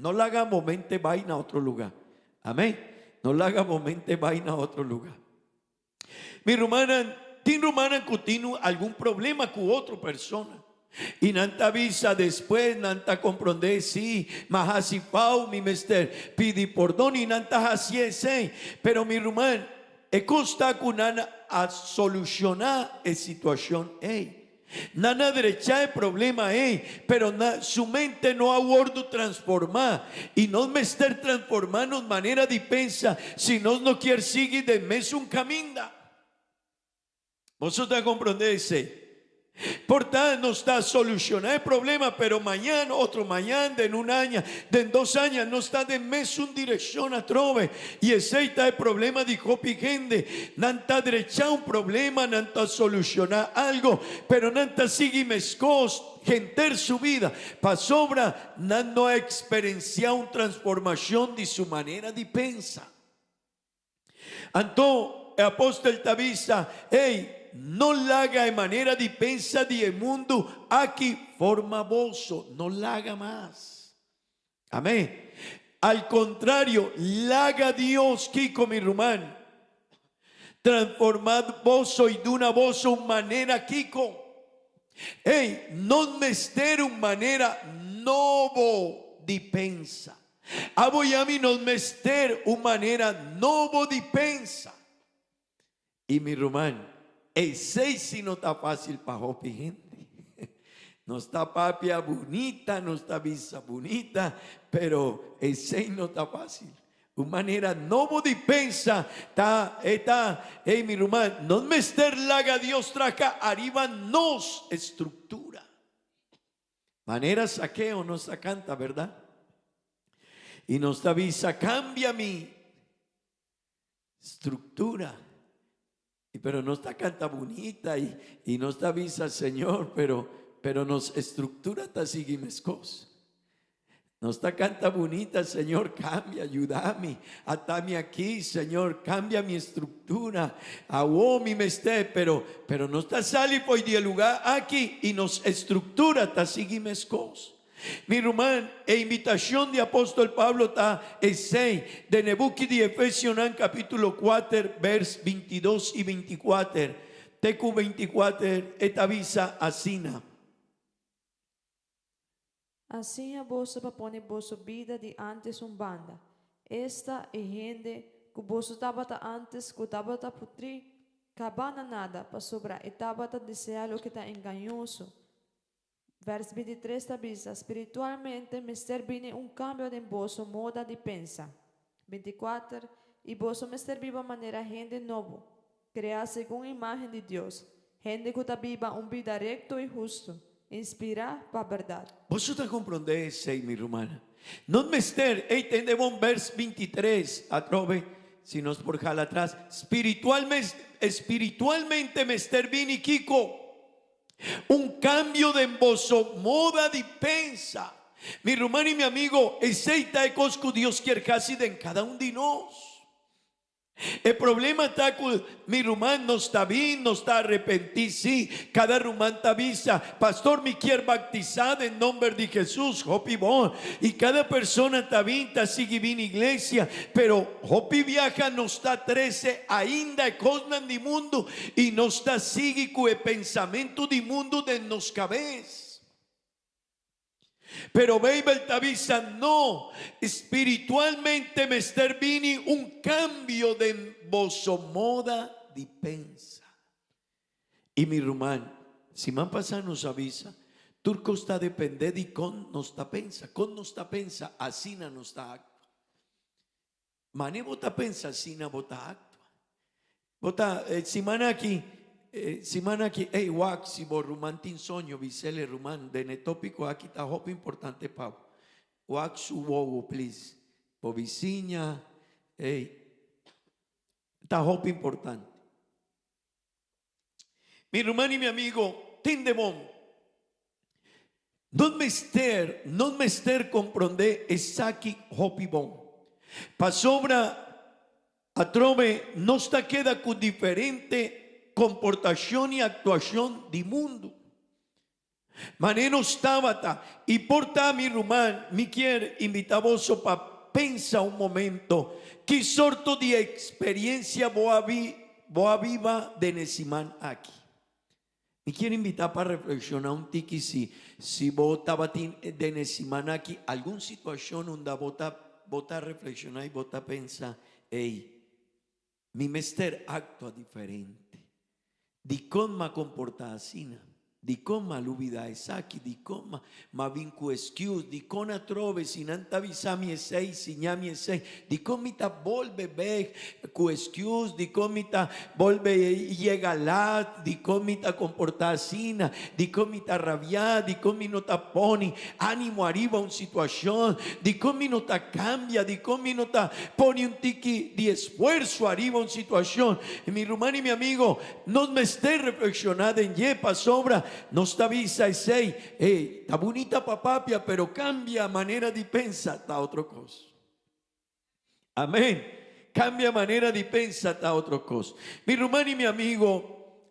No laga bo mente bai na otro lugá. Amén. No laga bo mente bai na otro lugá. Mi rumannan, tin rumannan ku tin algun problema ku otro persona. I nan ta bisa despues, nan ta komprondé, sí, m'a hasi fau, mi mester pidi pordon, i nan ta hasi esei. Pero mi ruman, e kos ta ku nan a solushoná e situashon ei. Nan a drechá e problema ei, pero na su mente no a wordu transformá. I nos mester transformá nos manera di pensa si nos no kier sigui den mesun kaminda. Boso ta komprondé esei? Por ta nos ta soluciona e problema, pero mañan, otro mañan, den un aña, den dos aña, nos ta den mesun direccion atrobe. Y esey ta e problema di hopi hende. Nan ta drecha un problema, nan ta soluciona algo, pero nan ta sigui mescos henter su bida, pasobra nan no a experencia un transformacion di su manera di pensa. Anto e apostel ta bisa, Ey, no laga e manera di pensa di e mundu aki forma boso, no laga mas. Amén. Al contrario, laga Dios, kiko mi ruman? Transforma boso y duna boso un manera kiko? Ey, no mester un manera nobo di pensa. Abo y ami nos mester un manera nobo di pensa. Y mi ruman, esey si no ta facil pa hopi hende. Nos ta papia bunita, nos ta bisa bunita, pero esey no ta facil. Un manera nobo di pensa ta e ta, ey mi ruman, nos mester laga Dios traha ariba nos estructura. Manera Saqueo nos ta canta, verdad? Y nos ta bisa, cambia mi structura. Y pero nos ta canta bunita y, y nos ta bisa, Señor, pero, pero nos estructura ta sigui mescos. Nos ta canta bunita, Señor, cambia, ayúdame. Atami aki, Señor, cambia mi estructura. Awo mi mester, pero, pero nos ta sali fo'i di e lugar aki y nos estructura ta sigui mescos. Mi ruman, e invitacion di apostol Pablo ta esey den e buki di Efesionan capitulo kuater vers 22 y 24. Te cu 24 e ta bisa asina. A siña boso pa pone boso bida di ántes un banda, esta, e hende ku boso tabata ántes ku tabata putrí, kabá na nada, pasobra e tabata deseá loke ta engañoso. Vèrs 23 ta bisa, Spiritualmente mester bini un kambio den boso moda di pensa. 24, I boso mester biba manera hende nobo, kreá segun imágen di Dios, hende ku ta biba un bida rekto i hustu, inspirá pa bèrdat. Boso ta komprondé esei, mi rumannan? No mester, ei tende bon bèrs 23 atrobe, si nos por hala atras, Espiritualmente mester bini kiko? Un kambio den boso moda di pensa. Mi ruman i mi amigo, esei ta e kos ku Dios kier hasi den kada un di nos. E problema ta ku mi ruman nos ta bin, nos ta arepentí, sí, kada ruman ta bisa, Pastor mi kier baktisa den nomber di Jesus, hopi bon. I kada persona ta bin, ta sigui bin iglesia, pero hopi biaha nos ta trese ainda e kosnan di mundu i nos ta sigui ku e pensamentu di mundu den nos kabes. Pero Beibel ta bisa no, spiritualmente mester bini un kambio den boso moda di pensa. I mi ruman, siman pasá nos a bisa, tur kos ta dependé di kon nos ta pensa. Kon nos ta pensa, asina nos ta aktua. Mane bo ta pensa asina bo ta actua. Bo ta eh, siman aki, eh, siman aki, ey wak si bo ruman tin soño bisele ruman den e topico aki ta hopi importante pa bo. Wak su wowo please. Bo bisiña, ey, ta hopi importante. Mi ruman y mi amigo, tende bon. No mester, no mester comprende esaki hopi bon. Pasobra atrobe nos ta keda cu diferente comportacion y actuacion di mundo. Mane nos tabata y por ta mi ruman, mi kier invita boso pa pensa un momento ki sorto di experiencia bo a bo a biba den e siman aki. Mi kier invita pa reflexiona un tiki si si bo tabatin den e siman aki algun situacion unda bo ta bo ta reflexiona y bo ta pensa, ey, mi mester actua diferente. Dicon m'a comporta asina? Dikon m'a lubidá esaki? Dikon m'a m'a bin ku excuse? Dikon atrobe si nan ta bisa mi esei, siña mi esei? Dikon mi ta bolbe bek ku excuse? Dikon mi ta bolbe yega lat? Dikon mi ta komportá asina? Dikon mi ta rabiá? Dikon mi no ta pone ánimo ariba un situashon? Dikon mi no ta kambia? Dikon mi no ta pone un tiki di esfuerso ariba un situashon? Mi ruman i mi amigo, Nos mester reflekshoná den dje pasobra nos ta bisa esei, Ey, ta bunita pa papia, pero kambia manera di pensa ta otro kos. Amen. Kambia manera di pensa ta otro kos. Mi ruman i mi amigo,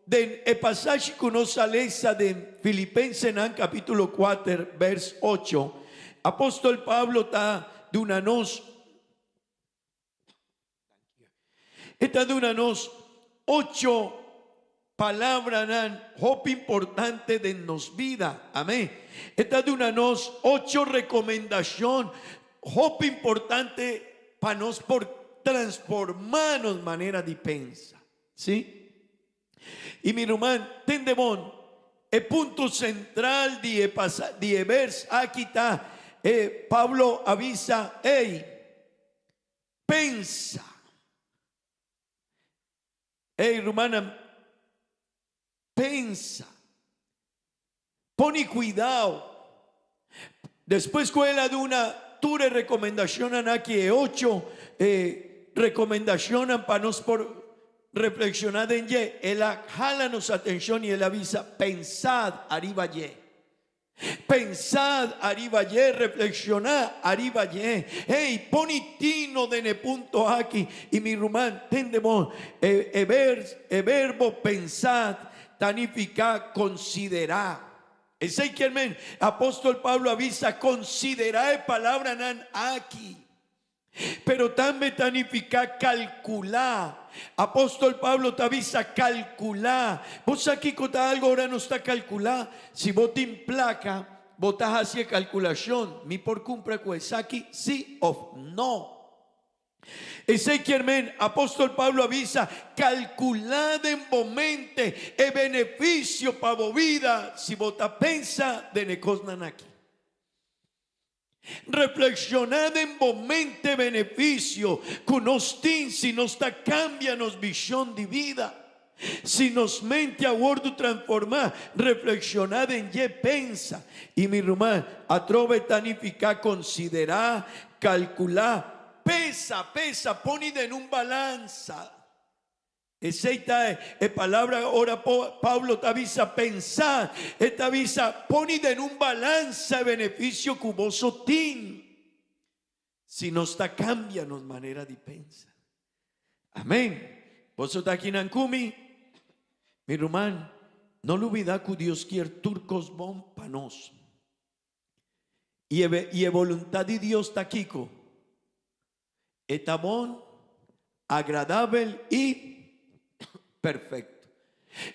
den e pasashi ku nos a lesa den Filipensenan kapítulo kuater bèrs ocho, apòstol Pablo ta duna nos. E ta duna nos ocho palabranan hopi importante den nos bida. Amén. E ta duna nos ocho rekomendashon hopi importante pa nos por transformá nos manera di pensa. Sí. I mi ruman, tende bon, e punto sentral di e pasa di e bers aki ta e Pablo a bisa, Ey, Pensa. Ey, rumannan, pensa. Pone cuidao. Despues cu el a duna tur e recomendacionnan aki, e ocho recomendacionnan pa nos por reflexiona den dje, el a hala nos atencion y el a bisa, Pensad ariba dje. Pensad ariba dje, reflekshoná ariba dje. Hey, poni tino den e punto aki. I mi ruman, tende bon, e e vers, e verbo pensad ta nifiká konsiderá. Esei kier men, apòstol Pablo a bisa, konsiderá e palabranan aki. Pero tambe ta nifiká kalkulá. Apòstol Pablo ta bisa kalkulá. Bo sa kiko ta algu ora nos ta kalkulá? Si bo tin plaka, bo ta hasi e kalkulashon, Mi por kumpra ku esaki, sí òf no? Esei kier men, apòstol Pablo a bisa, kalkulá den bo mente e benefisio pa bo bida si bo ta pensa den e kosnan aki. Reflekshoná den bo mente benefisio ku nos tin si nos ta kambia nos vishon di bida. Si nos mente a wòrdu transformá, reflekshoná den dje, pensa. I mi ruman, atrobe ta nifiká konsiderá, kalkulá, pesa, pesa, pone den un balansa. Esei ta e palabra ora Pablo ta bisa pensa, e ta bisa poni den un balansa e benefisio ku boso tin si nos ta kambia nos manera di pensa. Amen. Boso ta akinan ku mi? Mi ruman, no lubida ku Dios kier tur kos bon pa nos. I e boluntat di Dios ta kiko? E ta bon, agradabel i perfecto.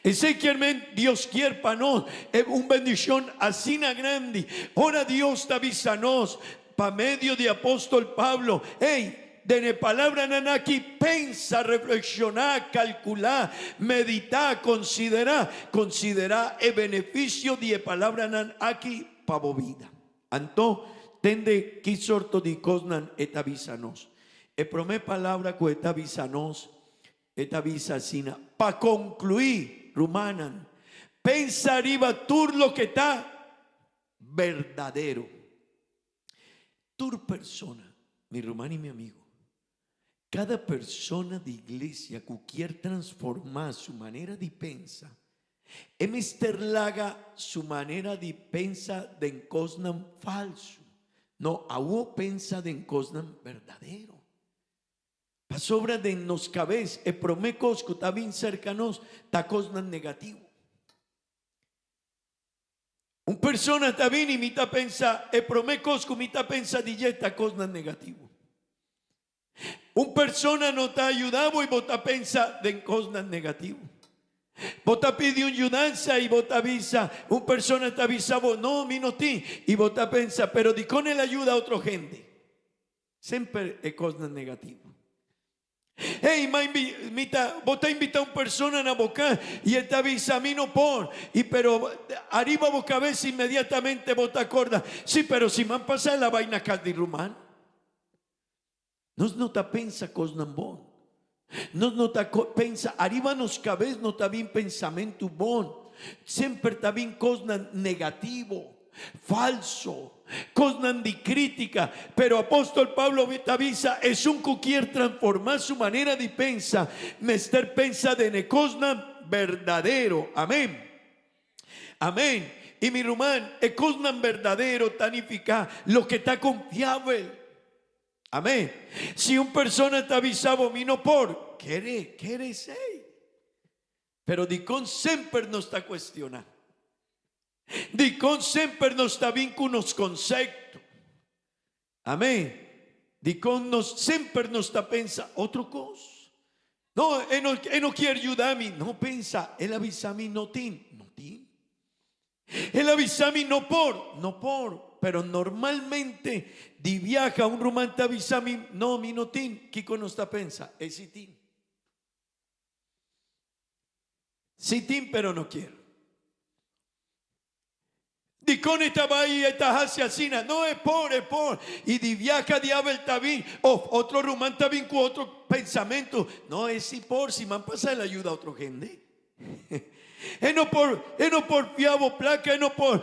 Esei kier men Dios kier pa nos e un bendicion asina grandi. Ora Dios ta bisa nos pa medio di apostol Pablo, Ey, den e palabranan aki pensa, reflexiona, calcula, medita, considera, considera e beneficio di e palabranan aki pa bo bida. Anto, tende ki sorto di kosnan e ta bisa nos. E promé palabra ku e ta bisa nos, e ta bisa asina, Pa konkluí, rumannan, pensa riba tur loke ta berdadero. Tur persona, mi ruman i mi amigu, kada persona di iglesia ku kier transformá su manera di pensa, E mester laga su manera di pensa den kosnan falsu, no awo pensa den kosnan berdadero. Pasobra den nos kabes e promé kos ku ta bin serka nos ta kosnan negativo. Un persona ta bini i mi ta pensa, e promé kos ku mi ta pensa di dje ta kosnan negativo. Un persona no ta yuda bo i bo ta pensa den kosnan negativo. Bo ta pidi un yudansa i bo ta bisa, un persona ta bisa bo, no, mi no tin. I bo ta pensa, pero dikon el a yuda otro hende? Semper e kosnan negativo. Hey, ma invi, mi ta, bo ta invita un persona na bo cas y e ta bisa mi no por, y pero ariba bo cabeza inmediatamente bo ta acorda, sí, pero siman pasa el a bay na cas di ruman. Nos no ta pensa cosnan bon. Nos no ta pensa, ariba nos cabez no ta bin pensamento bon. Semper ta bin cosnan negativo. Falso, cosnan di critica, pero apostol Pablo ta bisa esun cu kier transforma su manera di pensa mester pensa den e cosnan berdadero. Amen. Amen. Y mi ruman, e cosnan berdadero ta nifica loke ta confiabel. Amén. Si un persona ta bisa bo mi no por, kere, kere esey. Pero dicon semper nos ta cuestiona? Dikon semper nos ta bin ku nos konsepto? Amén. Dikon nos semper nos ta pensa otro kos? No, e no, e no kier yuda mi. No pensa, el a bisa mi no tin, no tin. El a bisa mi no por, no por. Pero normalmente di viaha un ruman ta bisa mi, no, mi no tin. Kiko nos ta pensa? E si tin. Si tin pero no kier. Dikon e ta bai i e ta hasi asina? No, e por, e por. I di viaha diabel ta bin, of otro ruman ta bin ku otro pensamentu. No, e si por, siman pasa el a yuda otro hende. E no por, e no por fia bo plaka, e no por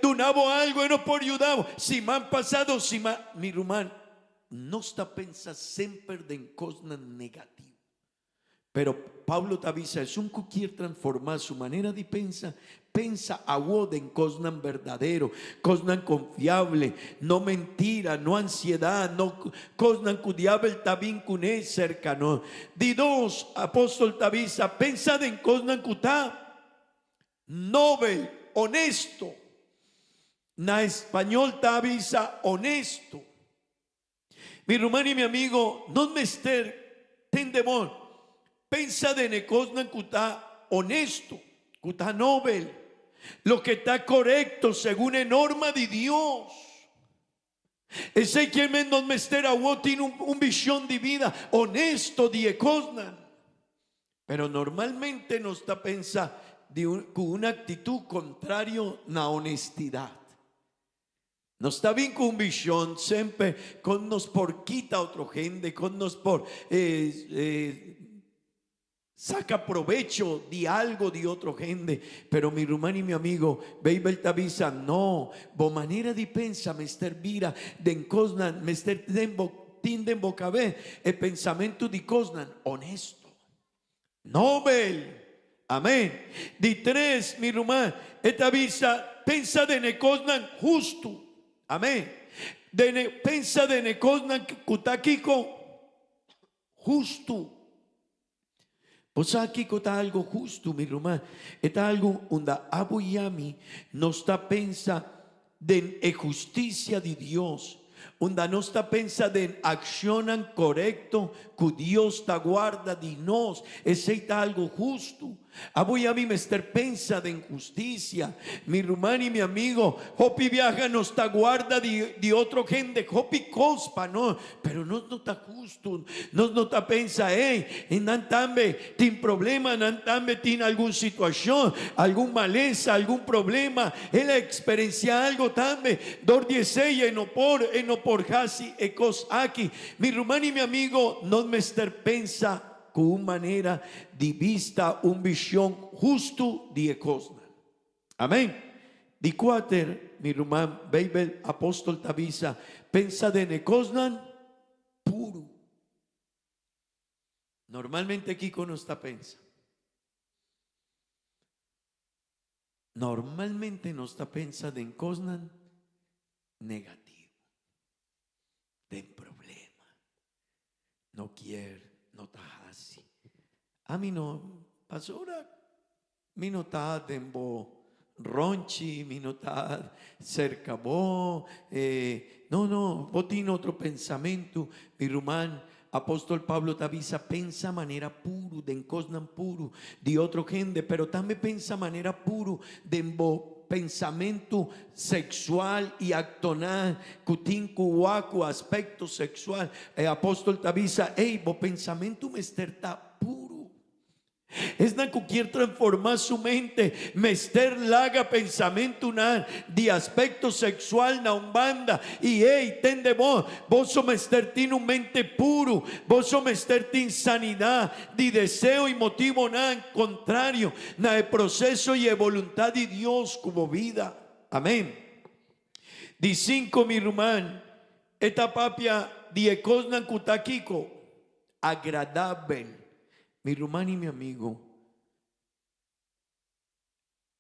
duna bo algu, e no por yuda bo. Siman pasado, siman, mi ruman, nos ta pensa semper den kosnan negativo. Pero Pablo ta bisa esun ku kier transformá su manera di pensa, pensa awó den kosnan berdadero, kosnan konfiable, no mentira, no ansiedat, no kosnan ku diabel ta bin kuné serka nos. Di dos, apòstol ta bisa, pensa den kosnan ku ta nobel, honesto. Na español ta bisa honesto. Mi ruman i mi amigo, nos mester tende bon, pensa den e kosnan ku ta honesto, ku ta nobel, loke ta korekto segun e norma di Dios. Esei kier men nos mester awor tin un bishon di bida honesto di e kosnan. Pero normalmente nos ta pensa di ku un aktitut kontrario na honestidat. Nos ta bin ku un vishon semper kon nos por kita otro hende, kon nos por saka probecho di algo di otro hende. Pero mi ruman i mi amigo, Beibel ta bisa, no, bo manera di pensa mester bira den kosnan, mester den bo tin den bo kabes e pensamentu di kosnan honesto. Nobel. Amén. Di tres, mi ruman, e ta bisa, pensa den e kosnan hustu. Amén. Den e, pensa den e kosnan ku ta kiko? Hustu. Bo sa kiko ta algo hustu, mi ruman? E ta algu unda abo i ami nos ta pensa den e hustisia di Dios, unda nos ta pensa den akshonnan korekto ku Dios ta guarda di nos, esei ta algu hustu. Abo i ami mester pensa den hustisia. Mi ruman i mi amigo, hopi biaha nos ta guarda di di otro hende hopi kos pa nos, pero nos no ta hustu. Nos no ta pensa, Ey, i nan tambe tin problema, nan tambe tin algun situashon, algun malesa, algun problema. El a eksperensiá algo tambe. Dor di esei e no por, e no por hasi e kos aki. Mi ruman i mi amigo, nos mester pensa ku un manera di bista, un vishon hustu di e kosnan. Amen. Di kuater, mi ruman, Beibel apostol ta bisa, pensa den e kosnan puru. Normalmente kiko nos ta pensa? Normalmente nos ta pensa den kosnan negativo, den problema. No kier, no ta hasi. Ami no, pasobra mi no ta den bo ronchi, mi no ta serka bo. No, no, bo tin otro pensamentu, mi ruman. Apostol Pablo ta bisa, Pensa manera puru den kosnan puru di otro hende, pero tambe pensa manera puru den bo. pensamentu seksual i aktonan ku tin ku wak ku aspekto seksual. E apòstol ta bisa, Ey, bo pensamentu mester ta puru. Esnan ku kier transformá su mente mester laga pensamentunan di aspekto seksual na un banda i ey, tende bon, boso mester tin un mente puru, boso mester tin sanidat di deseo i motibonan kontrario na e proseso i e boluntat di Dios ku bo bida. Amén. Di sinku, mi ruman, e ta papia di e kosnan ku ta kiko? Agradabel. Mi ruman i mi amigo,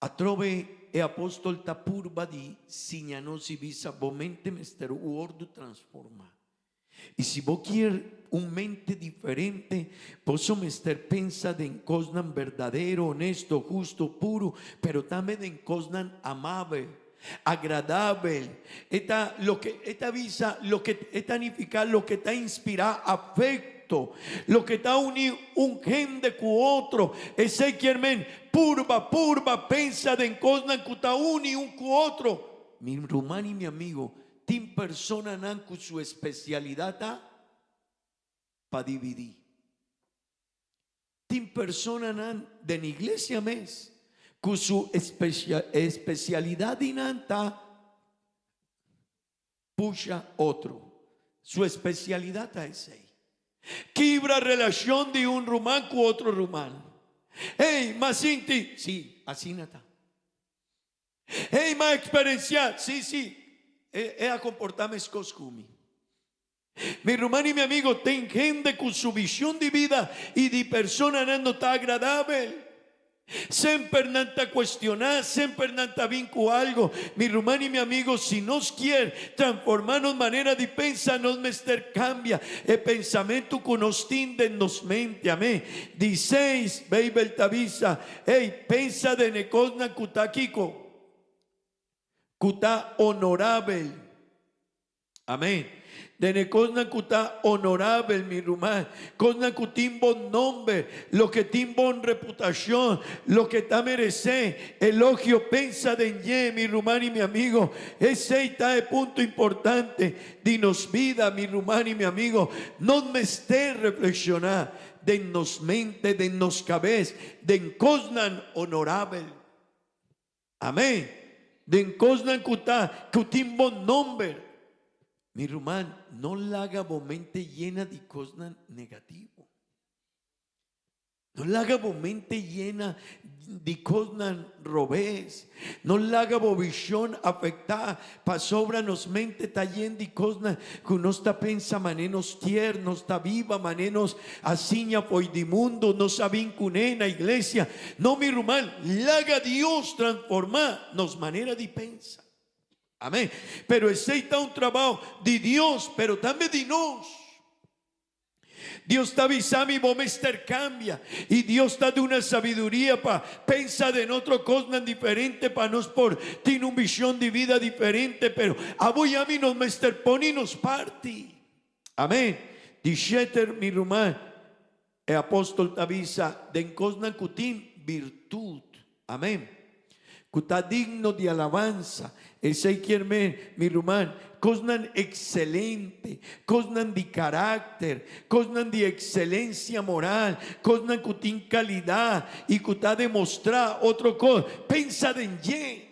atrobe e apostol ta purba di siña nos i bisa bo mente mester wordu transforma. I si bo kier un mente diferente, boso mester pensa den kosnan berdadero, honesto, husto, puru, pero tambe den kosnan amabel, agradabel. E ta loke e ta bisa, loke e ta nifiká, loke ta inspirá afekto, loke ta uní un hende ku otro. Esei kier men purba, purba pensa den kosnan ku ta uni un ku otro. Mi ruman i mi amigo, tin personanan ku su espesialidat ta pa dividí. Tin personanan den iglesia mes ku su espesialidat di nan ta pusha otro. Su espesialidat ta esei. Kibra relashon di un ruman ku otro ruman. Hey, m'a sinti. Sí, asina ta. Hey, m'a eksperensiá. Sí, sí, e a komportá meskos ku mi. Mi ruman i mi amigo, tin hende ku su vision di bida i di personanan no ta agradabel. Semper nan ta cuestioná, semper nan ta bin cu algo. Mi ruman i mi amigo, si nos kier transformá nos manera di pensa, nos mester cambia e pensamento cu nos tin den nos mente. Amén. Di seis, Bijbel ta bisa, Ey, pensa den e cosnan cu ta kico? Cu ta honorabel. Amén. Den e kosnan ku ta onorabel, mi ruman, kosnan ku tin bon nomber, loke tin bon reputashon, loke ta meresé elogio, pensa den dje, mi ruman i mi amigo. Esei ta e punto importante di nos bida, mi ruman i mi amigo. Nos mester reflekshoná den nos mente, den nos kabes, den kosnan onorabel. Amén. Den kosnan ku ta ku tin bon nomber. Mi ruman, no laga bo mente yena di kosnan negativo. No laga bo mente yena di kosnan robes. No laga bo vishon afektá pasobra nos mente ta yen di kosnan ku nos ta pensa manera nos kier, nos ta biba manera nos A siña fo'i di mundu, nos a bin kuné na iglesia. No, mi ruman, laga Dios transformá nos manera di pensa. Amén. Pero esei ta un trabao di Dios, pero tambe di nos. Dios ta bisa mi, bo mester cambia. Y Dios ta duna sabiduria pa pensa den otro cosnan diferente pa nos por tin un vision di vida diferente. Pero abo y ami nos mester poni nos parti. Amén. Di sheter, mi ruman, e apóstol ta bisa, den kosnan ku tin birtut. Amén. Ku ta digno di alabansa. Esei kier men, mi ruman, kosnan ekselente, kosnan di karakter, kosnan di ekselensia moral, kosnan ku tin kalidat i ku ta demostrá otro kos. Pensa den dje.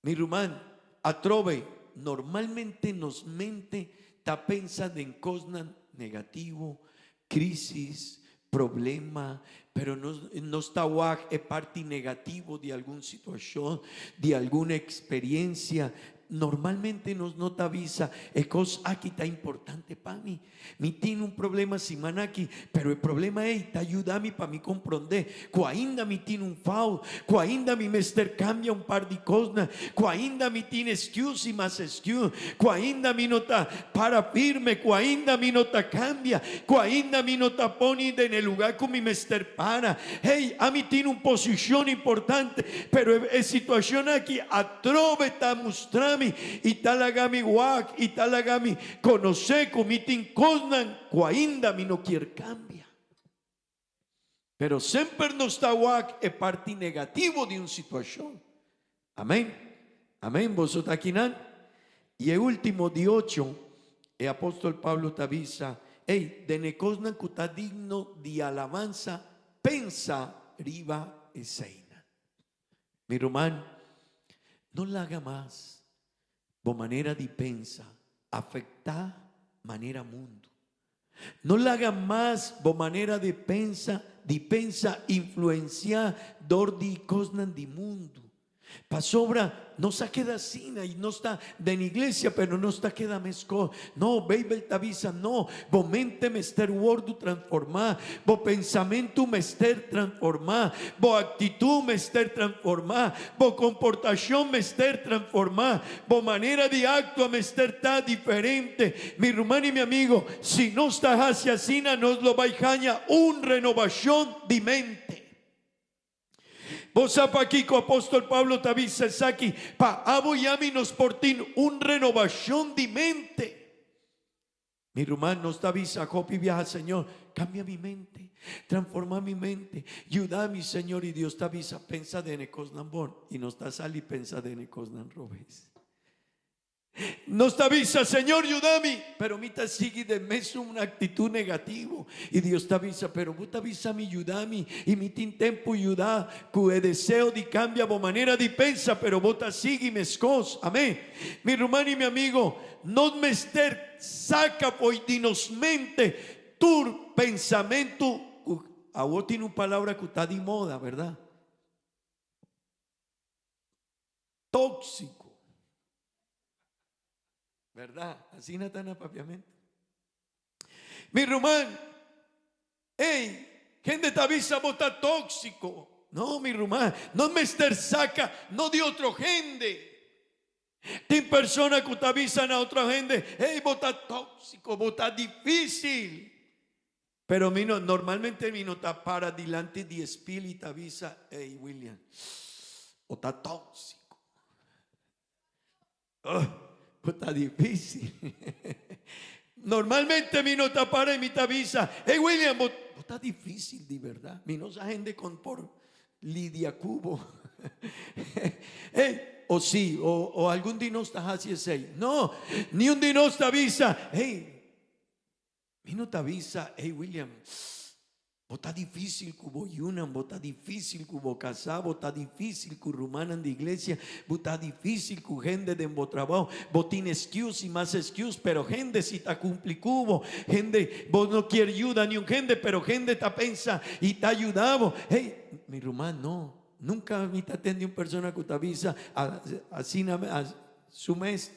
Mi ruman, atrobe, normalmente nos mente ta pensa den kosnan negativo, crisis, problema, pero nos nos ta wak e parti negativo di algun situacion, di algun experiencia. Normalmente nos no ta bisa e kos aki ta importante pa mi. Mi tin un problema siman aki, pero e problema ei ta yuda mi pa mi komprondé ku ainda mi tin un fout, ku ainda mi mester kambia un par di kosnan, ku ainda mi tin excuse i mas excuse, ku ainda mi no ta para firme, ku ainda mi no ta kambia, ku ainda mi no ta poni den e lugá ku mi mester para. Hey, ami tin un posishon importante, pero e situashon aki atrobe ta mustra mi i ta laga mi wak i ta laga mi Konosé ku mi tin kosnan ku ainda mi no kier kambia. Pero semper nos ta wak e parti negativo di un situashon. Amén. Amén. Boso ta akinan? I e último di ocho, e apóstol Pablo ta bisa, Ey, den e kosnan ku ta digno di alabansa, pensa riba eseinan. Mi ruman, no laga mas bo manera di pensa afektá manera mundu. No laga mas bo manera di pensa di pensa influenciá dor di cosnan di mundu. Pasobra nos a keda asina y nos ta den iglesia pero nos ta keda mescos. No, Bijbel ta bisa no, bo mente mester wordu transformá, bo pensamentu mester transformá, bo actitud mester transformá, bo comportacion mester transformá, Bo manera di actua mester ta diferente. Mi ruman y mi amigo, si nos ta haci asina nos lo bay haña un renovacion di mente. Bo sa pakico apostol Pablo ta bisa esaki? Pa abo y ami nos por tin un renovacion di mente. Mi ruman, nos ta bisa hopi biaha, Señor, cambia mi mente, transforma mi mente, yuda mi, Señor, y Dios ta bisa, pensa den e cosnan bon, y nos ta sali pensa den e cosnan robes. Nos ta bisa, Señor, yuda mi, pero mi ta sigui den mesun actitud negativo, y Dios ta bisa, pero bo ta bisa mi yuda mi, y mi tin tempo yuda cu e deseo di cambia bo manera di pensa, pero bo ta sigui mescos. Amen. Mi ruman y mi amigo, Nos mester saca fo'i di nos mente tur pensamentu cu awor tin un palabra cu ta di moda, verdad? Tóxico. Verdad? Asina ta na papiamento. Mi ruman, ey, hende ta bisa bo ta tóxico. No, mi ruman, nos mester saca no di otro hende. Tin persona ku ta bisa na otro hende, Hey, bo ta tóksiko, bo ta difísil. Pero mi no, normalmente mi no ta para dilanti di espil i ta bisa, Hey, William, bo ta tóksiko. Oh, bo ta difísil. Normalmente mi no ta para i mi ta bisa, Hey, William, bo, bo ta difísil di bèrdat. Mi no sa hende kon por lidia ku bo. Hey, o si, o, o algun di nos ta hasi esei. No, niun di nos ta bisa, hey, mi no ta bisa, hey William, bo ta difícil ku bo yunan, bo ta difícil ku bo kasá, bo ta difícil ku rumannan di iglesia, bo ta difícil ku hende den bo trabou, bo tin excuse i mas excuse, pero hende si ta kumpli ku bo, hende, bo no kier yuda niun hende, pero hende ta pensa i ta yuda bo. Hey, mi ruman, no. Nunca mi ta tende un persona cu ta bisa asina su mes,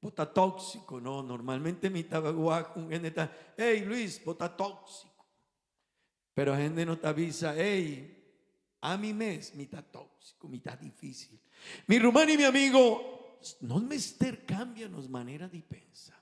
bo ta toxico. No, normalmente mi ta wak un hende ta, hey Luis, bo ta toxico. Pero hende no ta bisa, hey, ami mes mi ta toxico, mi ta dificil. Mi ruman y mi amigo, nos mester cambia nos manera di pensa.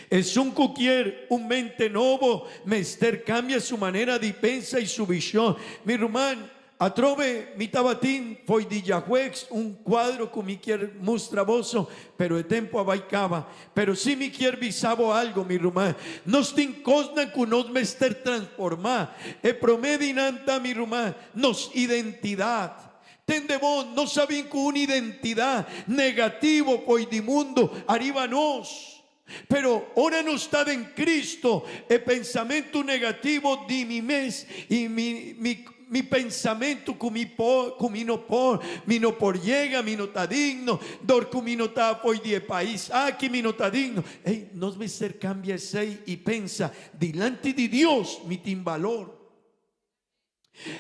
Esun ku kier un mente nobo mester kambia su manera di pensa i su vishon. Mi ruman, atrobe mi tabatin fo'i di djahuegs un kuadro ku mi kier mustra boso, pero e tempu a bai kaba. Pero si mi kier bisa bo algo, mi ruman, nos tin kosnan ku nos mester transformá. E promé di nan ta, mi ruman, nos identidat. Tende bo, nos a bin ku un identidat negativo fo'i di mundu ariba nos. Pero ora nos ta den Cristo, e pensamentu negativo di mi mes i mi mi mi pensamentu ku mi por, ku mi no por, mi no por yega, mi no ta digno, dor ku mi no ta fo'i di e pais aki, mi no ta digno. Ey, nos mester kambia esei i pensa, dilanti di Dios mi tin balor.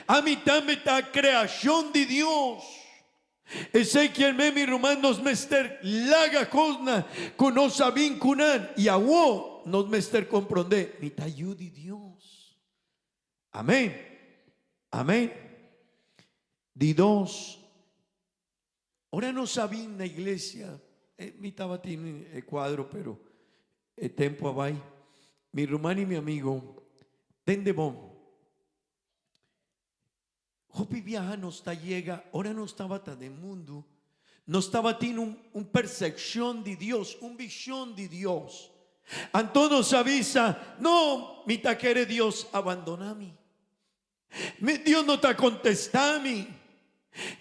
Ami tambe ta creacion di Dios. Esey kier men mi ruman nos mester laga cosnan cu nos a bin cu nan y awo nos mester compronde mi ta yu di Dios. Amen. Amen. Di dos, ora nos a bin na iglesia, mi tabatin e cuadro pero e tempo a bay. Mi ruman y mi amigo, tende bon. Hopi biaha nos ta yega, ora nos tabata den mundu, nos tabatin un, un percepcion di Dios, un vision di Dios. Anto nos a bisa, no, mi ta kere Dios abandona mi. Mi, Dios no ta contesta mi.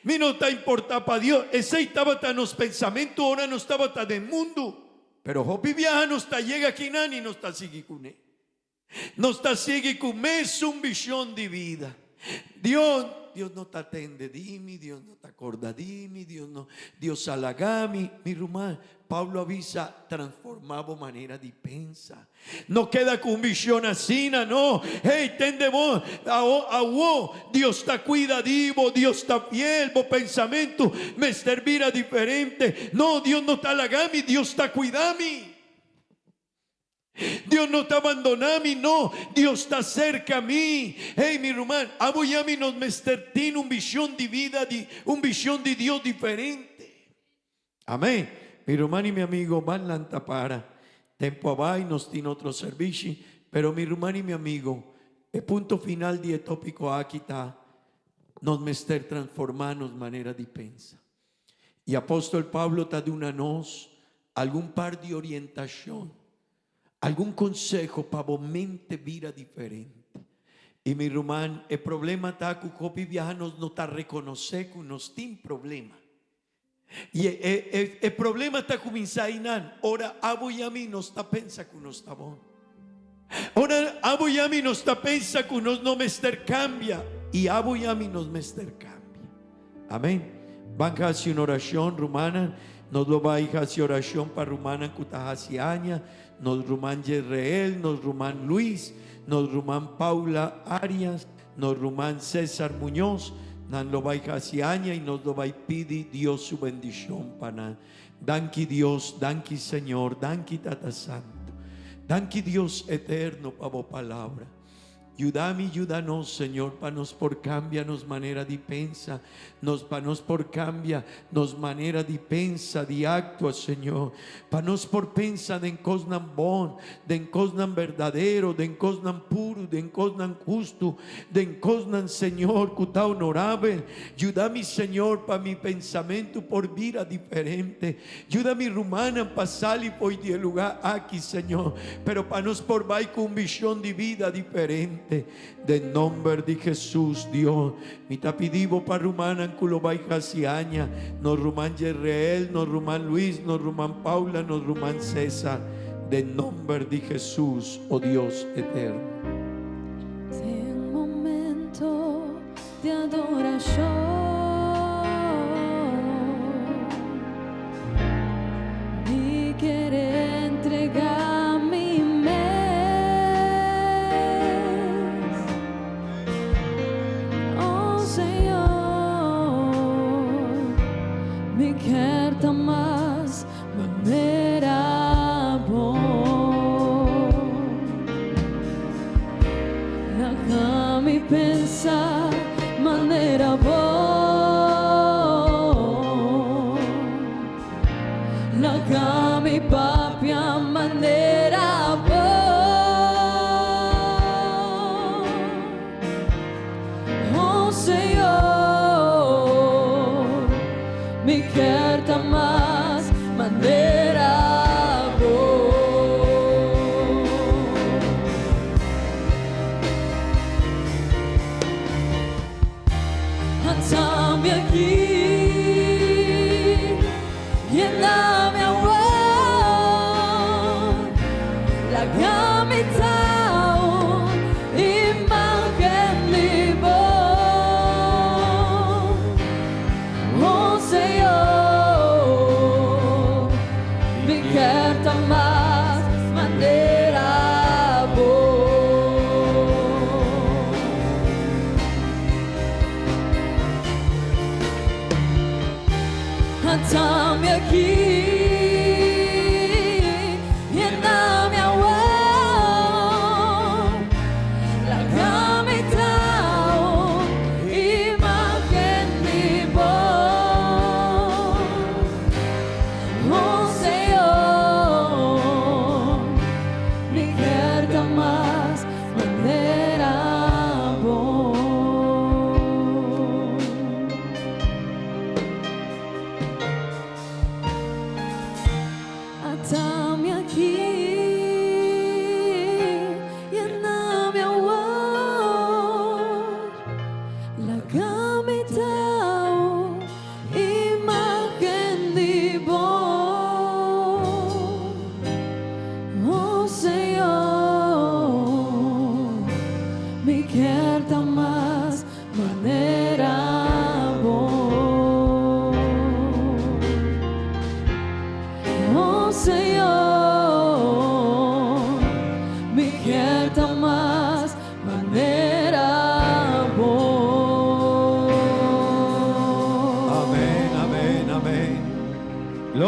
Mi no ta importá pa Dios. Esei tabata nos pensamentu ora nos tabata den mundu. Pero hopi biaha nos ta yega kinan i nos ta sigui kuné. Nos ta sigui ku mesun vishon di bida. Dios, Dios no ta tende di mi, Dios no ta korda di mi, Dios no, Dios a laga mi. Mi ruman, Pablo a bisa, transformá bo manera di pensa. No keda ku un vishon asina, no. Hey, tende bo, awo, Dios ta kuida di bo, Dios ta fiel, bo pensamentu mester bira diferente. No, Dios no ta laga mi, Dios ta kuida mi. Dios no ta bandoná mi, no, Dios ta serka mi. Hey, mi ruman, abo i ami nos mester tin un vishon di bida di, un vishon di Dios diferente. Amén. Mi ruman i mi amigo, ban lanta para. Tempo a bai, nos tin otro servishi, pero mi ruman i mi amigo, e punto final di e tópiko aki ta, nos mester transformá nos manera di pensa. I apòstel Pablo ta duna nos algun par di orientashon, algun konseho pa bo mente bira diferente. I mi ruman, e problema ta ku hopi biaha nos no ta rekonosé ku nos tin problema. I e e problema ta kuminsá einan ora abo i ami nos ta pensa ku nos ta bon. Ora abo i ami nos ta pensa ku nos no mester kambia i abo i ami nos mester kambia. Amen. Ban hasi un orashon, rumannan. Nos lo bai hasi orashon pa rumannan ku ta hasi aña, nos ruman Jezreel, nos ruman Luis, nos ruman Paula Arias, nos ruman Cesar Muñoz. Nan lo bai hasi aña i nos lo bai pidi Dios su bendishon pa nan. Danki Dios, danki Señor, danki Tata Santu. Danki Dios eterno pa bo palabra. Yuda mi, yuda nos, Señor, pa nos por cambia nos manera di pensa, nos pa nos por cambia nos manera di pensa, di actua, Señor, pa nos por pensa den cosnan bon, den cosnan berdadero, den cosnan puru, den cosnan hustu, den cosnan, Señor, cu ta honorabel. Yuda mi, Señor, pa mi pensamento por bira diferente. Yuda mi rumannan pa sali fo'i di e lugá aki, Señor, pero pa nos por bai ku un vishon di bida diferente. Den nomber di Hesus, Dios, mi ta pidi Bo pa rumannan ku lo bai hasi aña, nos ruman Jerreel, nos ruman Luis, nos ruman Paula, nos ruman Cesar, den nomber di Hesus, o Dios eterno. Den momento di adorashon. Mi ker entregá mi mes. Oh Señor, mi ker ta mas manera bo. Laga mi pensa manera bo. Laga mi papia manera bo. Oh Señor, mi kier ta mas manera bo. Atami aki, yenami awor, laga mi ta un imagen di bo. Oh Señor, mi kier ta mas manera bo. Atami aki, yenami awor, laga mi ta un imagen di bo. Oh Señor.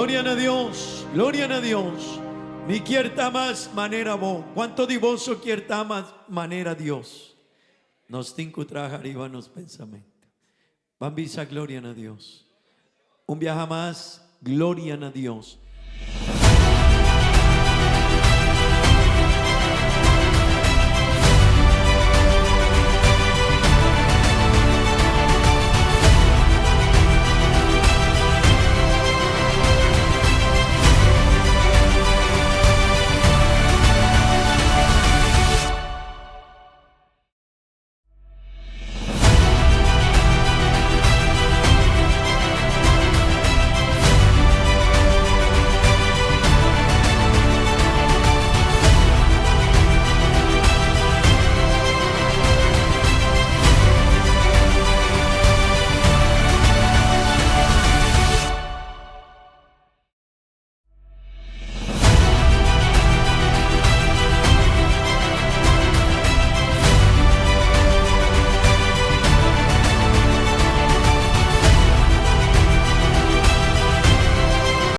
Gloria na Dios, gloria na Dios. Mi kier ta mas manera bo. Cuanto di boso kier ta mas manera Dios? Nos tin cu traha riba nos pensamento. Ban bisa gloria na Dios. Un biaha mas, gloria na Dios.